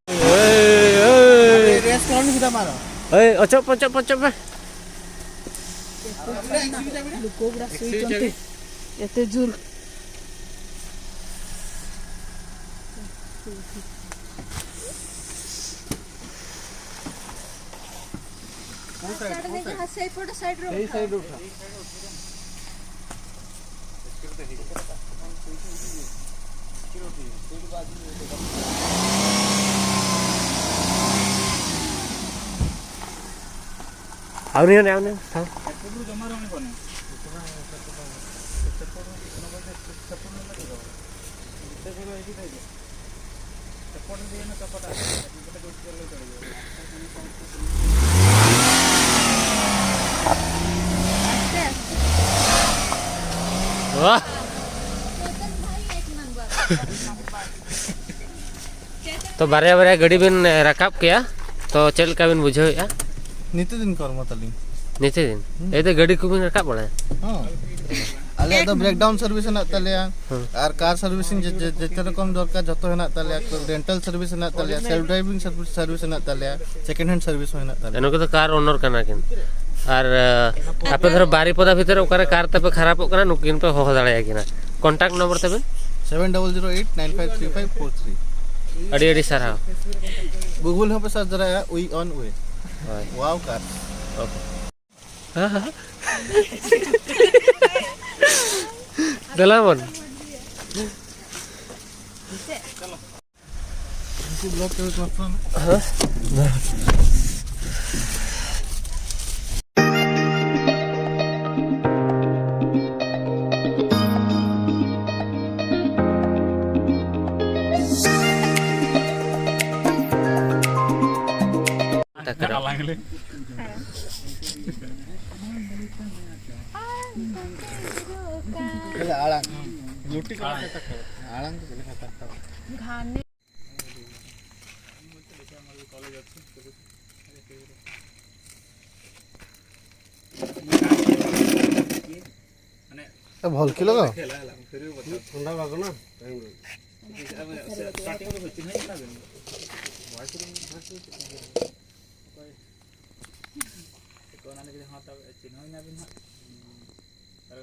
ᱮᱭ, ᱮᱭ᱾ ᱨᱮᱥ ᱠᱚ ᱟᱞᱚᱢ ᱦᱤᱫᱟ ᱢᱟᱨᱟ᱾ ᱮᱭ, ᱚᱪᱚᱜ ᱯᱮ, ᱚᱪᱚᱜ ᱯᱮ, ᱚᱪᱚᱜ ᱯᱮ᱾ ᱞᱩᱠᱚ ᱵᱚᱲᱟ ᱥᱩᱭ ᱪᱚᱱᱛᱮ᱾ ᱮᱛᱮ ᱡᱳᱨ᱾ ᱟᱪᱪᱷᱟ, ᱚᱸᱰᱮ ᱡᱟᱦᱟᱸ ᱥᱮᱭ ᱯᱷᱳᱴᱳ ᱥᱟᱭᱤᱰ ᱨᱮ ᱩᱴᱷᱟᱹᱣ᱾ ᱟᱹᱣᱨᱤ ᱦᱟᱱᱮ, ᱟᱹᱣᱨᱤ ᱦᱟᱱᱮ, ᱦᱮᱸ᱾ ᱵᱟᱦ᱾ ᱛᱚ ᱵᱟᱨᱭᱟ ᱵᱟᱨᱭᱟ ᱜᱟᱹᱰᱤ ᱵᱤᱱ ᱨᱟᱠᱟᱵ ᱠᱮᱭᱟ, ᱛᱚ ᱪᱮᱫ ᱞᱮᱠᱟ ᱵᱤᱱ ᱵᱩᱡᱷᱟᱹᱣᱮᱫᱼᱟ? ᱱᱤᱛᱤ ᱫᱤᱱ ᱠᱚᱨᱢᱚ ᱛᱟᱹᱞᱤᱧ᱾ ᱱᱤᱛᱤ ᱫᱤᱱ? ᱦᱩᱸ᱾ ᱮᱭ ᱛᱚ ᱜᱟᱹᱰᱤ ᱠᱚᱵᱤᱱ ᱨᱟᱠᱟᱵ ᱵᱟᱲᱟᱭᱟ? ᱦᱚᱸ᱾ ᱟᱞᱮᱭᱟᱜ ᱫᱚ ᱵᱨᱮᱠᱰᱟᱣᱩᱱ ᱥᱟᱨᱵᱷᱤᱥ ᱦᱮᱱᱟᱜ ᱛᱟᱞᱮᱭᱟ᱾ ᱦᱩᱸ᱾ ᱟᱨ ᱠᱟᱨ ᱥᱟᱨᱵᱷᱤᱥᱤᱝ ᱡᱮ, ᱡᱮ, ᱡᱮᱛᱮ ᱨᱚᱠᱚᱢ ᱫᱚᱨᱠᱟᱨ ᱡᱷᱚᱛᱚ ᱦᱮᱱᱟᱜ ᱛᱟᱞᱮᱭᱟ᱾ ᱰᱮᱱᱴᱟᱞ ᱥᱟᱨᱵᱷᱤᱥ ᱦᱮᱱᱟᱜ ᱛᱟᱞᱮᱭᱟ, ᱥᱮᱞᱯ ᱰᱨᱟᱭᱵᱷᱤᱝ ᱥᱟᱨᱵᱷᱤᱥ, ᱥᱟᱨᱵᱷᱤᱥ ᱦᱮᱱᱟᱜ ᱛᱟᱞᱮᱭᱟ, ᱥᱮᱠᱮᱱᱰ ᱦᱮᱱᱰ ᱥᱟᱨᱵᱷᱤᱥ ᱦᱚᱸ ᱦᱮᱱᱟᱜ ᱛᱟᱞᱮᱭᱟ᱾ ᱱᱩᱠᱩ ᱫᱚ ᱠᱟᱨ ᱳᱱᱟᱨ ᱠᱟᱱᱟ ᱠᱤᱱ᱾ ᱟᱨ, ᱟᱸ, ᱟᱯᱮ ᱫᱷᱚᱨᱚ ᱵᱟᱨᱤᱯᱚᱫᱟ ᱵᱷᱤᱛᱨᱤ ᱨᱮ ᱚᱠᱟᱨᱮ ᱠᱟᱨ ᱛᱟᱯᱮ ᱠᱷᱟᱨᱟᱯᱚᱜ ᱠᱟᱱᱟ, ᱱᱩᱠᱤᱱ ᱯᱮ ᱦᱚᱦᱚ ᱫᱟᱲᱮᱭᱟᱠᱤᱱᱟ᱾ ᱠᱚᱱᱴᱟᱠᱴ ᱱᱚᱢᱵᱚᱨ ᱛᱟᱵᱮᱱ? Seven double zero eight nine five three five four three. ᱟᱹᱰᱤ ᱟᱹᱰᱤ ᱥᱟᱨᱦᱟᱣ᱾ Google ᱦᱚᱸᱯᱮ ᱥᱟᱨᱪ ᱫᱟᱲᱮᱭᱟᱜᱼᱟ, We on Way᱾ ᱦᱳᱭ᱾ Wow car᱾ ᱳᱠᱮ᱾ ᱫᱮᱞᱟ ᱵᱚᱱ᱾ ᱟᱞᱟᱝ ᱞᱮ᱾ ᱟᱲᱟᱝ᱾ ᱞᱩᱴᱤ ᱠᱚ ᱟᱲᱟᱝ᱾ ᱟᱲᱟᱝ ᱫᱚ ᱪᱮᱫ ᱞᱮᱠᱟ ᱠᱟᱴᱟᱣ? ᱜᱷᱟᱱᱮ᱾ ᱵᱷᱚᱞ ᱠᱷᱮᱞ ᱫᱚ? ᱛᱚ, ᱚᱱᱟ ᱞᱟᱹᱜᱤᱫ ᱦᱚᱸ ᱛᱚ ᱪᱤᱱᱦᱟᱹᱣ ᱮᱱᱟ ᱵᱤᱱ ᱦᱟᱸᱜ᱾ ᱟᱨ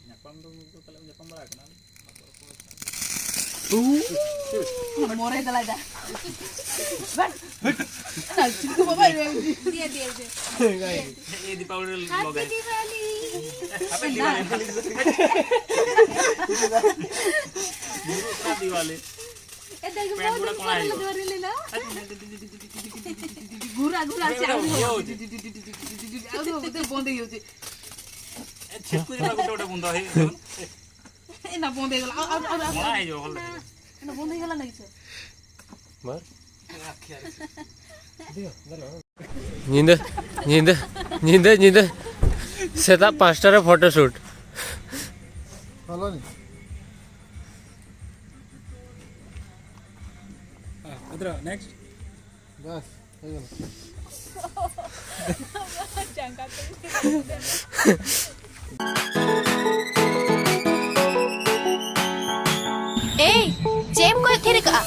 ᱧᱟᱯᱟᱢ ᱫᱚ ᱯᱟᱞᱮ ᱧᱟᱯᱟᱢ ᱵᱟᱲᱟ ᱠᱟᱱᱟ᱾ ᱢᱚᱨᱮ ᱫᱟᱞᱟᱭ ᱫᱟ᱾ ᱵᱟᱝ᱾ ᱪᱩᱠᱩ ᱵᱟᱵᱟ᱾ ᱫᱤᱭᱮ, ᱫᱤᱭᱮ, ᱫᱤᱭᱮ᱾ ᱮ Dipawali ᱞᱚᱜᱟᱭ᱾ Happy Diwali। Happy Diwali। Happy Diwali। ᱮ, ᱫᱟᱹᱭ, ᱯᱮᱱᱴ ᱜᱩᱲᱟ ᱠᱚᱲᱟ ᱦᱩᱭᱩᱜᱼᱟ᱾ ᱜᱩᱨᱟ, ᱜᱩᱨᱟ, ᱪᱮ, ᱟᱹᱣᱨᱤ ᱦᱚᱸ᱾ ᱟᱹᱣᱨᱤ ᱦᱚᱸ, ᱵᱚᱱᱫᱮ ᱦᱩᱭᱩᱜ ᱪᱮ᱾ ᱪᱷᱤᱯᱠᱩ ᱡᱮ ᱜᱚᱴᱟ ᱜᱚᱴᱟ ᱵᱚᱱᱫᱚ ᱦᱩᱭᱩᱜ ᱛᱟᱵᱚᱱ᱾ ᱮ, ᱱᱟ ᱵᱚᱱᱫᱮ ᱜᱮᱞᱟ, ᱟᱨ, ᱟᱨ, ᱟᱨ, ᱟᱨ᱾ ᱢᱟᱲᱟᱝ ᱦᱤᱡᱩᱜ ᱦᱚᱲ ᱞᱮᱠᱟ᱾ ᱮ, ᱱᱟ ᱵᱚᱱᱫᱮ ᱜᱮᱞᱟ ᱱᱟᱜᱤ ᱪᱮ᱾ ᱵᱟᱨ᱾ ᱧᱤᱫᱟᱹ, ᱧᱤᱫᱟᱹ, ᱧᱤᱫᱟᱹ, ᱧᱤᱫᱟᱹ ᱥᱮᱛᱟᱜ ᱯᱟᱸᱪᱴᱟ ᱨᱮ ᱯᱷᱳᱴᱳ ᱥᱩᱴ᱾ ᱦᱮᱞᱳ ᱱᱤ᱾ ᱦᱮᱸ, ᱩᱫᱽᱨᱟᱹ, next᱾ ᱵᱟᱥ, ᱦᱩᱭ ᱮᱱᱟ᱾ ᱮᱭ, ᱪᱮᱫ ᱮᱢ ᱠᱚᱭᱚᱜ ᱛᱷᱤᱨ ᱠᱟᱜᱼᱟ?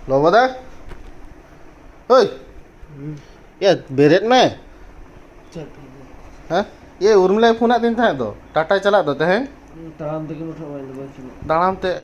ᱞᱚᱵᱚ ᱫᱟ, ᱦᱳᱭ, ᱦᱩᱸ᱾ ᱭᱟ, ᱵᱮᱨᱮᱫ ᱢᱮ᱾ ᱪᱮᱫ? ᱦᱮᱸ? ᱤᱭᱟᱹ, ᱩᱨᱢᱤᱞᱟᱭ ᱯᱷᱳᱱ ᱟᱫ ᱫᱤᱧ ᱛᱟᱦᱮᱸᱫ ᱫᱚ, ᱴᱟᱴᱟᱭ ᱪᱟᱞᱟᱜ ᱫᱚ ᱛᱮᱦᱮᱧ᱾ ᱛᱟᱲᱟᱢ ᱛᱮᱜᱮ ᱩᱴᱷᱟᱹᱜ ᱵᱟᱭ ᱞᱟᱜᱟᱣ ᱦᱚᱪᱚ᱾ ᱛᱟᱲᱟᱢ ᱛᱮ,